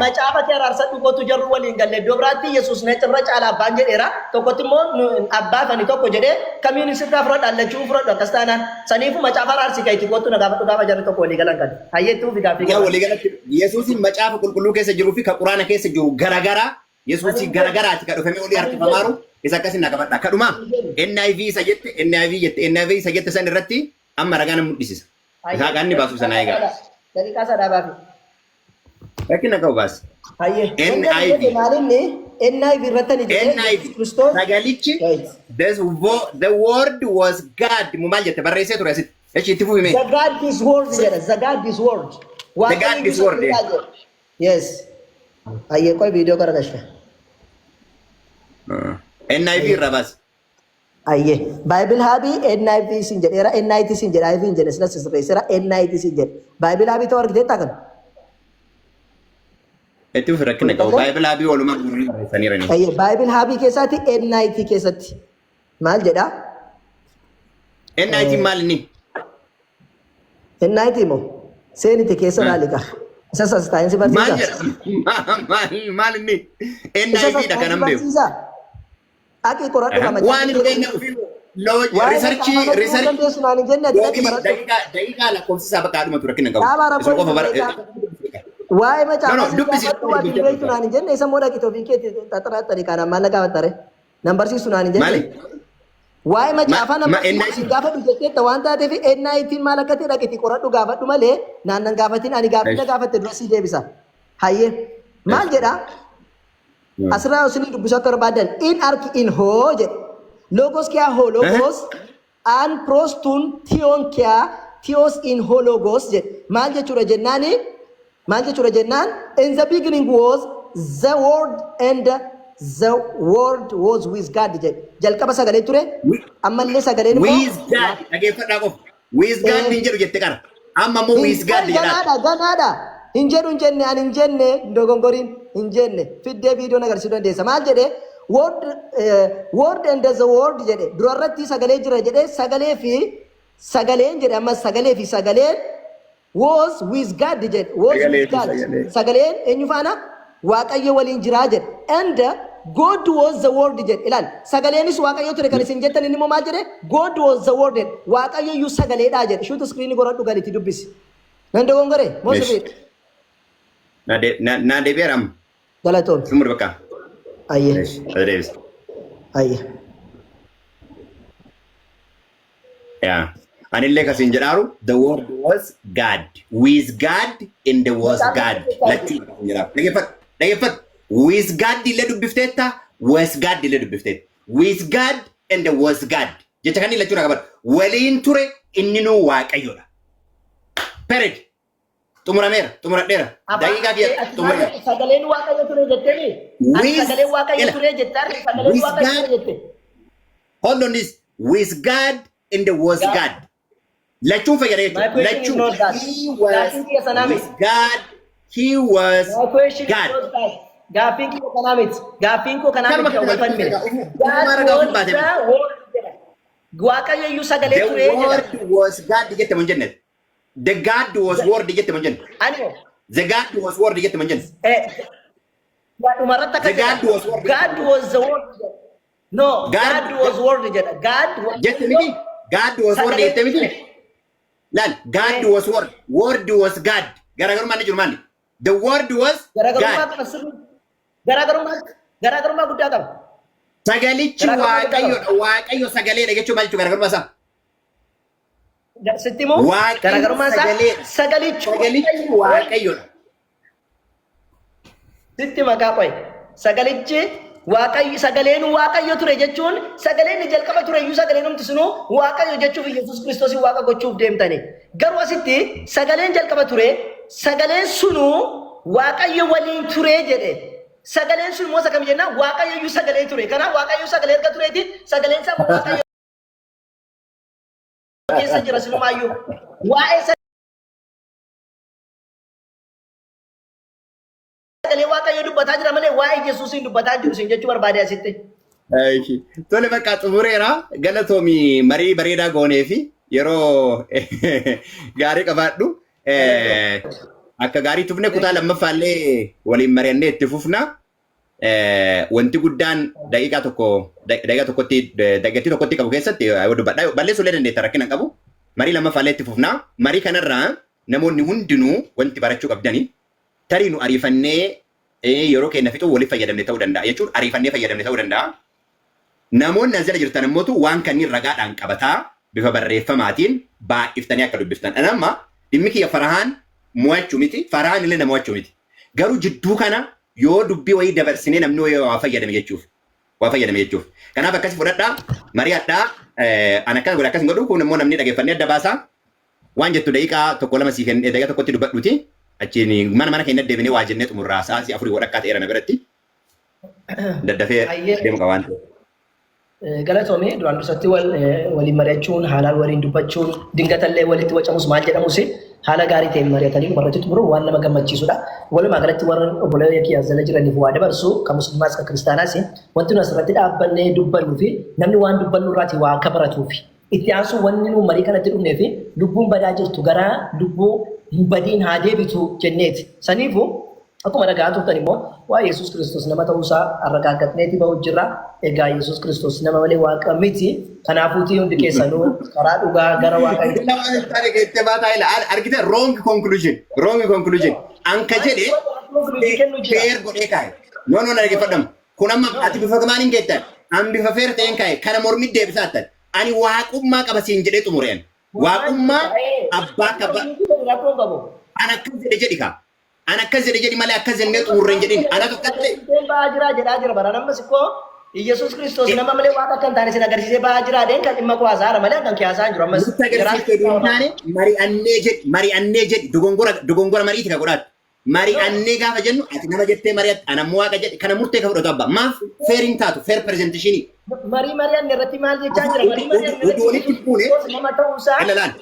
Macaafa kee araarsadhu kootu, jarru waliin galle. Iddoo biraatti Yesuus na irra caala abbaan jedheera. Tokkotti immoo abbaa fani tokko jedhee kamiin sirraa fudhadha, lachuu fudhadhu akkas taanaan. Saniifuu macaafa araarsii kan itti kootu na gaafadhu gaafa jarri tokko walii galan kan. Hayyeettuu fi gaaffii Yaa waliigalatti Yesuusin macaafa qulqulluu keessa jiruu fi ka quraana keessa jiru garagaraa. Yesuusii garagaraati ka dhufamee olii harkifamaaru isa akkasin na qabadha. Kadhuma NIV isa jette, NIV jette, NIV isa jette san irratti amma ragaa na mul'isisa. Isaa kan inni baasu sana egaa. Daqiiqaa sadhaa baafi. Rakkina qabu baasi. Hayyee. NIV. Maalinni NIV irratti ani jedhee NIV. Kiristoos. Sagalichi the word was God mu maal jette barreessee ture asitti. Echi itti fufi mee. The God is word jedha. The God is word. The God is word, eh. Yes. Hayyee, qoy, viidiyoo gara gashe. NIV irraa baasi. Hayyee. Bible Hub NIV sin jedheera. NIT sin jedha. IV hin jedhe, silas sirreesseera. NIT sin jedhe. Bible Hub ta'uu argiteetta kan? Itti fufi, rakkina qabu. Bible Hub walumaa guurii barreessaniirani. Hayyee. Bible Hub keessaatti NIT keessatti maal jedha? NIT maal inni? NIT moo? Seenite keessa laali qa. Isa saayinsii Maal barsiisa. jedha? Maal inni? Isa NIV dha kanan beeku. barsiisa. Aqii qoradhu qaba. Waan hin beekne ofii research research Dandeessu naan hin jenne, ati dhaqi baradhu. Daqiiqaa lakkoofsisaa bakka dhumatu rakkina hin qabu. Dhaabaa Isuma rakkoon qofa bara. Waa'ee No, no, macaafa dubbisi. gaafadhu, ati hin beektu naan hin jenne, isa immoo dhaqi ofii keetti xaxarattani kanaan maal na gaafattare? Nan barsiisu naan hin jenne. Maali? Waa'ee macaafaa nan NIT barsiisu gaafadhu jetteetta waan taateef NIT maal akka ta'e dhaqiti qoradhu gaafadhu malee naan nan gaafatin. Ani gaaffii na gaafatte dura sii deebisa. Hayyee, maal jedhaa? Asirraa isinii dubbisuu akka barbaadan, in archi in ho jedhe. Logos kia ho logos an pros tun theon kia theos in ho logos jedhe. Maal jechuudha jennaani? Maal jechuudha jennaan, in the beginning was the word and the word was with God jedhe. Jalqaba sagalee ture. Ammallee sagaleen immoo With God dhageeffadhaa qofa. With God hin jedhu jette qara. Amma immoo with God jedhaa. Ganaadha, ganaadha. Hin jedhu hin jenne, ani hin jenne, hin dogongoriin, hin jenne. Fiddee viidiyoon agarsiisuu dandeessa. Maal jedhe? Word, word and the word jedhe. Durarratti sagalee jira jedhe, sagalee fi sagaleen jedhe, ammas sagalee fi sagaleen was with God jedhe. Was Sagalee with fi God. sagalee. Sagaleen eenyu faana? Waaqayyo waliin jiraa jedhe. And God was the word jedhe. Ilaal, sagaleenis Waaqayyo ture kan isin jettan, inni immoo maal jedhe? God was the word jedhe. Waaqayyo iyyuu sagaleedha jedhe. Shoot screen godhadhu galitti dubbisi. Nan dogongore? Moo Yes. sirriidha? Naa deebi'eera amma. Galatoom. Xumur bakka. Ayyee. Eesh, deebisa. Ayyee. Yaa. Anillee kasiin jedhaaru the word was God. With God and the was God. Lachuu kasiin jedhaaru. Dhageeffadhu. Dhageeffadhu. With God illee dubbifteetta. Was God illee dubbifteetta. With God and the was God. Jecha kan lachuu na qabadhu. Waliin ture, inni nuu Waaqayyoodha. Period. Xumurameera. Xumuradheera. Daqiiqaa kiyya xumureera. Sagaleen Waaqayyo ture jettee ati With sagaleen Waaqayyo ila ture jette arre sagaleen with Waaqayyo God ture jette. Hold on this. With God and the was God. God. Lachuun fayyada My jechuudha. question is Lachuu. not that. He was Gaaffiin kiyya sanaa with miti. God. He was My question is God. not that. Gaaffiin kiyya kanaa miti. Gaaffiin koo kanaa Kanuma miti kan wal falmine. Ufumaa God ragaa was ofiin baate the miti. word jedha. Waaqayyo iyyuu sagalee The ture jedha. word was God jette mun jenne. The God was word jette mun jenne. Ani The God was word jette mun jenne. Dhumarratti The akkas God jedha. was word jette God mun jenne. was the word jedha. No, God God was word jedha. God jette miti. God was word sagalee jette miti. ture. Laal, God was word. Word was God. Garaagarummaan ni jiru maali? The word was Garaagarummaa God. qaba sirrii. Garaagarummaa garaagarummaa guddaa qaba. Sagalichi Garaagarummaa guddaa qaba. Waaqayyoodha. Waaqayyo sagaleedha jechuun maal jechuudha garaagarummaa isaa? Sitti himu Waaqayyo garaagarummaa isaa sagaleedha. sagalichi Sagalichi Waaqayyoodha. Sitti maqaa qoy. Sagalichi Waaqayyo sagaleen Waaqayyo ture jechuun sagaleen inni jalqaba ture iyyuu sagaleen humti sunuu Waaqayyo jechuuf Yesuus Kiristoos Waaqa gochuuf deemtani. Garuu asitti sagaleen jalqaba ture sagaleen sunuu Waaqayyo waliin ture jedhe. Sagaleen sun immoo isa kam jennaan Waaqayyo iyyuu sagalee ture. Kanaaf Waaqayyo sagalee erga tureeti sagaleen isaa Waaqayyo keessa jira sinumaayyuu. Waa'ee sagalee Waaqayyo dubbataa jira malee waa'ee Yesuusiin dubbataa jiru isin jechuu barbaade asitti. Tole, bakka xumureera. Galatoomii, marii bareedaa goonee fi yeroo gaarii qabaadhu. Akka gaarii tufne kutaa lammaffaallee waliin mari'annee itti fufna. Wanti guddaan daqiiqaa tokko daqiiqaa tokkotti daqiiqaa tokkotti qabu keessatti yoo dubbadha balleessuu illee dandeetta, rakkina hin qabu. Marii lammaffaallee itti fufna. Marii kanarraa namoonni hundinuu wanti barachuu qabdanii tarii nu ariifannee yeroo keenya fixuu waliif fayyadamne ta'uu danda'a jechuun ariifannee fayyadamne ta'uu danda'a. Namoonni as jala jirtan ammootu waan kanneen ragaadhaan qabataa bifa barreeffamaatiin baay'iftanii akka dubbiftan. Ani amma dhimmi kiyya Farahaan mo'achuu miti, Farahaan illee na mo'achuu miti. Garuu jidduu kana yoo dubbii wayii dabarsinee namni wayii waa fayyadame jechuuf. Waa fayyadame jechuuf. Kanaaf akkasi fudhadhaa, mari'adhaa, ani akkas godhe akkas hin godhu, kun immoo namni dhageeffannee adda baasaa. Waan jettu daqiiqaa tokko lama sii kennee daqiiqaa tokkotti dubbadhuti. Achiin mana mana keenya deebinee waa jennee xumurraa sa'aatii 4 walakkaa ta'eera na biratti. Daddafee deemu qaba waan ta'eef. Galatoomii, duraan dursatti waliin mari'achuun haalaan waliin dubbachuun dingatallee walitti wacamus maal jedhamus haala gaarii ta'een mari'atanii dhumarratti xumuruun waan nama gammachiisudha. Walumaa galatti warra obboleeyyan kiyya jala jiraniif waa dabarsu kan musliimaas kan kiristaanaas wanti nu asirratti dhaabbannee dubbannuu fi namni waan dubbannu irraatii waa akka baratuufi. Itti aansuun wanni nu marii kanatti dhufnee fi lubbuun badaa jirtu gara lubbuu hin badiin haa deebitu jenneeti. Saniifuu akkuma dhagaa turtan immoo waa'ee Yesuus Kiristoos nama ta'uusaa arragaaggatneeti bahu jirra. Egaa Yesuus Kiristoos nama malee waaqa miti. Kanaafuutii hundi keessanuu karaa dhugaa gara Waaqayyoo. Nama taane keettee baataa ila argite, wrong conclusion, wrong conclusion. Anka jedhe Kennu jira. Fair godhee kaa'e. No, no, na dhaggeeffadhamu. Kun amma ati bifa maaliin geettan? An bifa fair ta'een kaa'e kana mormi deebisaa attan. Ani waaqummaa qaba siin jedhee xumureen. Waaqummaa abbaa qaba. Rakkoon qabu. An akkas jedhe jedhi kaa. An akkas jedhe jedhi malee akkas jennee xumurreen jedhin. Anatu akkas jedhe. Ba'aa jira jedhaa jira bara nammas ikkoo Yesuus Kiristoos nama malee waaqa akka hin taane sin agarsiisee ba'aa jira deen kan dhimma koo haasa'aara malee kan kee haasa'aa hin jiru ammas. Nutti agarsiifte hin taane, mari'annee jedhi, mari'annee jedhi, dogongora dogongora mariiti ka godhaatu. Mari'annee gaafa jennu ati nama jettee mari'atte, ana ammoo waaqa jedhe, kana murtee ka fudhatu abbaa. Maaf fair hin taatu, fair presentation? Marii mari'anne irratti maal jechaa jira? Marii mari'anne Utuu walitti irratti fuune nama ta'uusaa ila laal.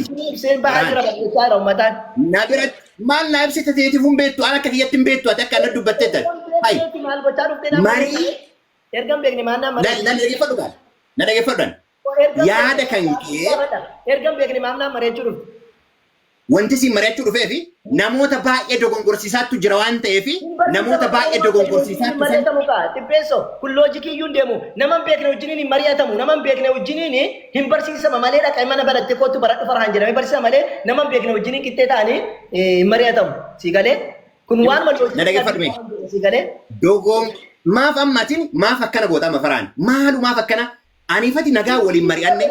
isin ibseen ba'aa jira jechaa jira uummataan. Na biratti maal na ibsite ta'eetiif hin beektu, an akka kiyyatti hin beektu, ati akka ana dubbattee ta'e. Hai, Maal gochaa dhuftee? Marii Erga hin beekne maal naa na na dhaggeeffadhu gaa. Na dhaggeeffadhu. Yaada kan kee Erga hin beekne maal naa mari'achuu dhufte? Wanti siin mari'achuu dhufee fi namoota baay'ee dogongorsiisaattu jira waan ta'eef, namoota baay'ee dogongorsiisaattu san Mari'atamu kaa xibbeessoo kun loojikii iyyuu hin deemu. Nama hin beekne wajjiniin hin mari'atamu, nama hin beekne wajjiniin hin barsiisama malee, dhaqee mana barattee kootu baradhu Farhaan jedhamee barsiisa malee nama hin beekne wajjiniin qixxee ta'anii hin mari'atamu. Si galee kun waanuma Na dhaggeeffadhu mee. Si galee. Dogoon maaf ammatiin maaf akkana goota amma Farhaan? Maalumaaf akkana aniifati nagaa waliin mari'anne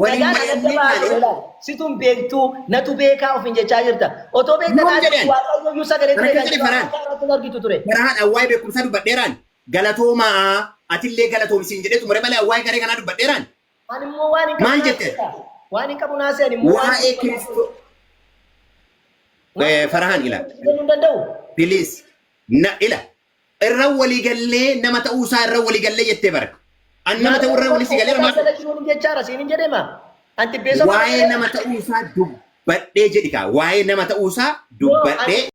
waliin mari'annee kaane? Situn beektuu natu beekaa ofiin jechaa jirta. Otoo beekta Yoom taate jedhan? Waaqayyo iyyuu sagalee ture Kana kan jedhe Farhaan. irratti argitu ture. Farhaan, awwaa'ee beekumsaa dubbadheeraan galatoomaa, atillee galatoomsiin jedhee xumure malee awwaa'ee garee kanaa dubbadheeraan. Ani immoo waan hin qabu Maal naa jette? seeta. Waan hin qabu naa se'an immoo waan Waa'ee Kiristoos. Farahan ila. Kennuu hin danda'u. Please. Na ila. Irra walii gallee nama ta'uusaa irra walii gallee jettee bara. An nama ta'uu irra walii si galee Nama jiruun jechaara siin hin jedhema. Anti beesa waa'ee nama ta'uusaa dubbadhee jedhi kaa. Waa'ee nama ta'uusaa dubbadhee.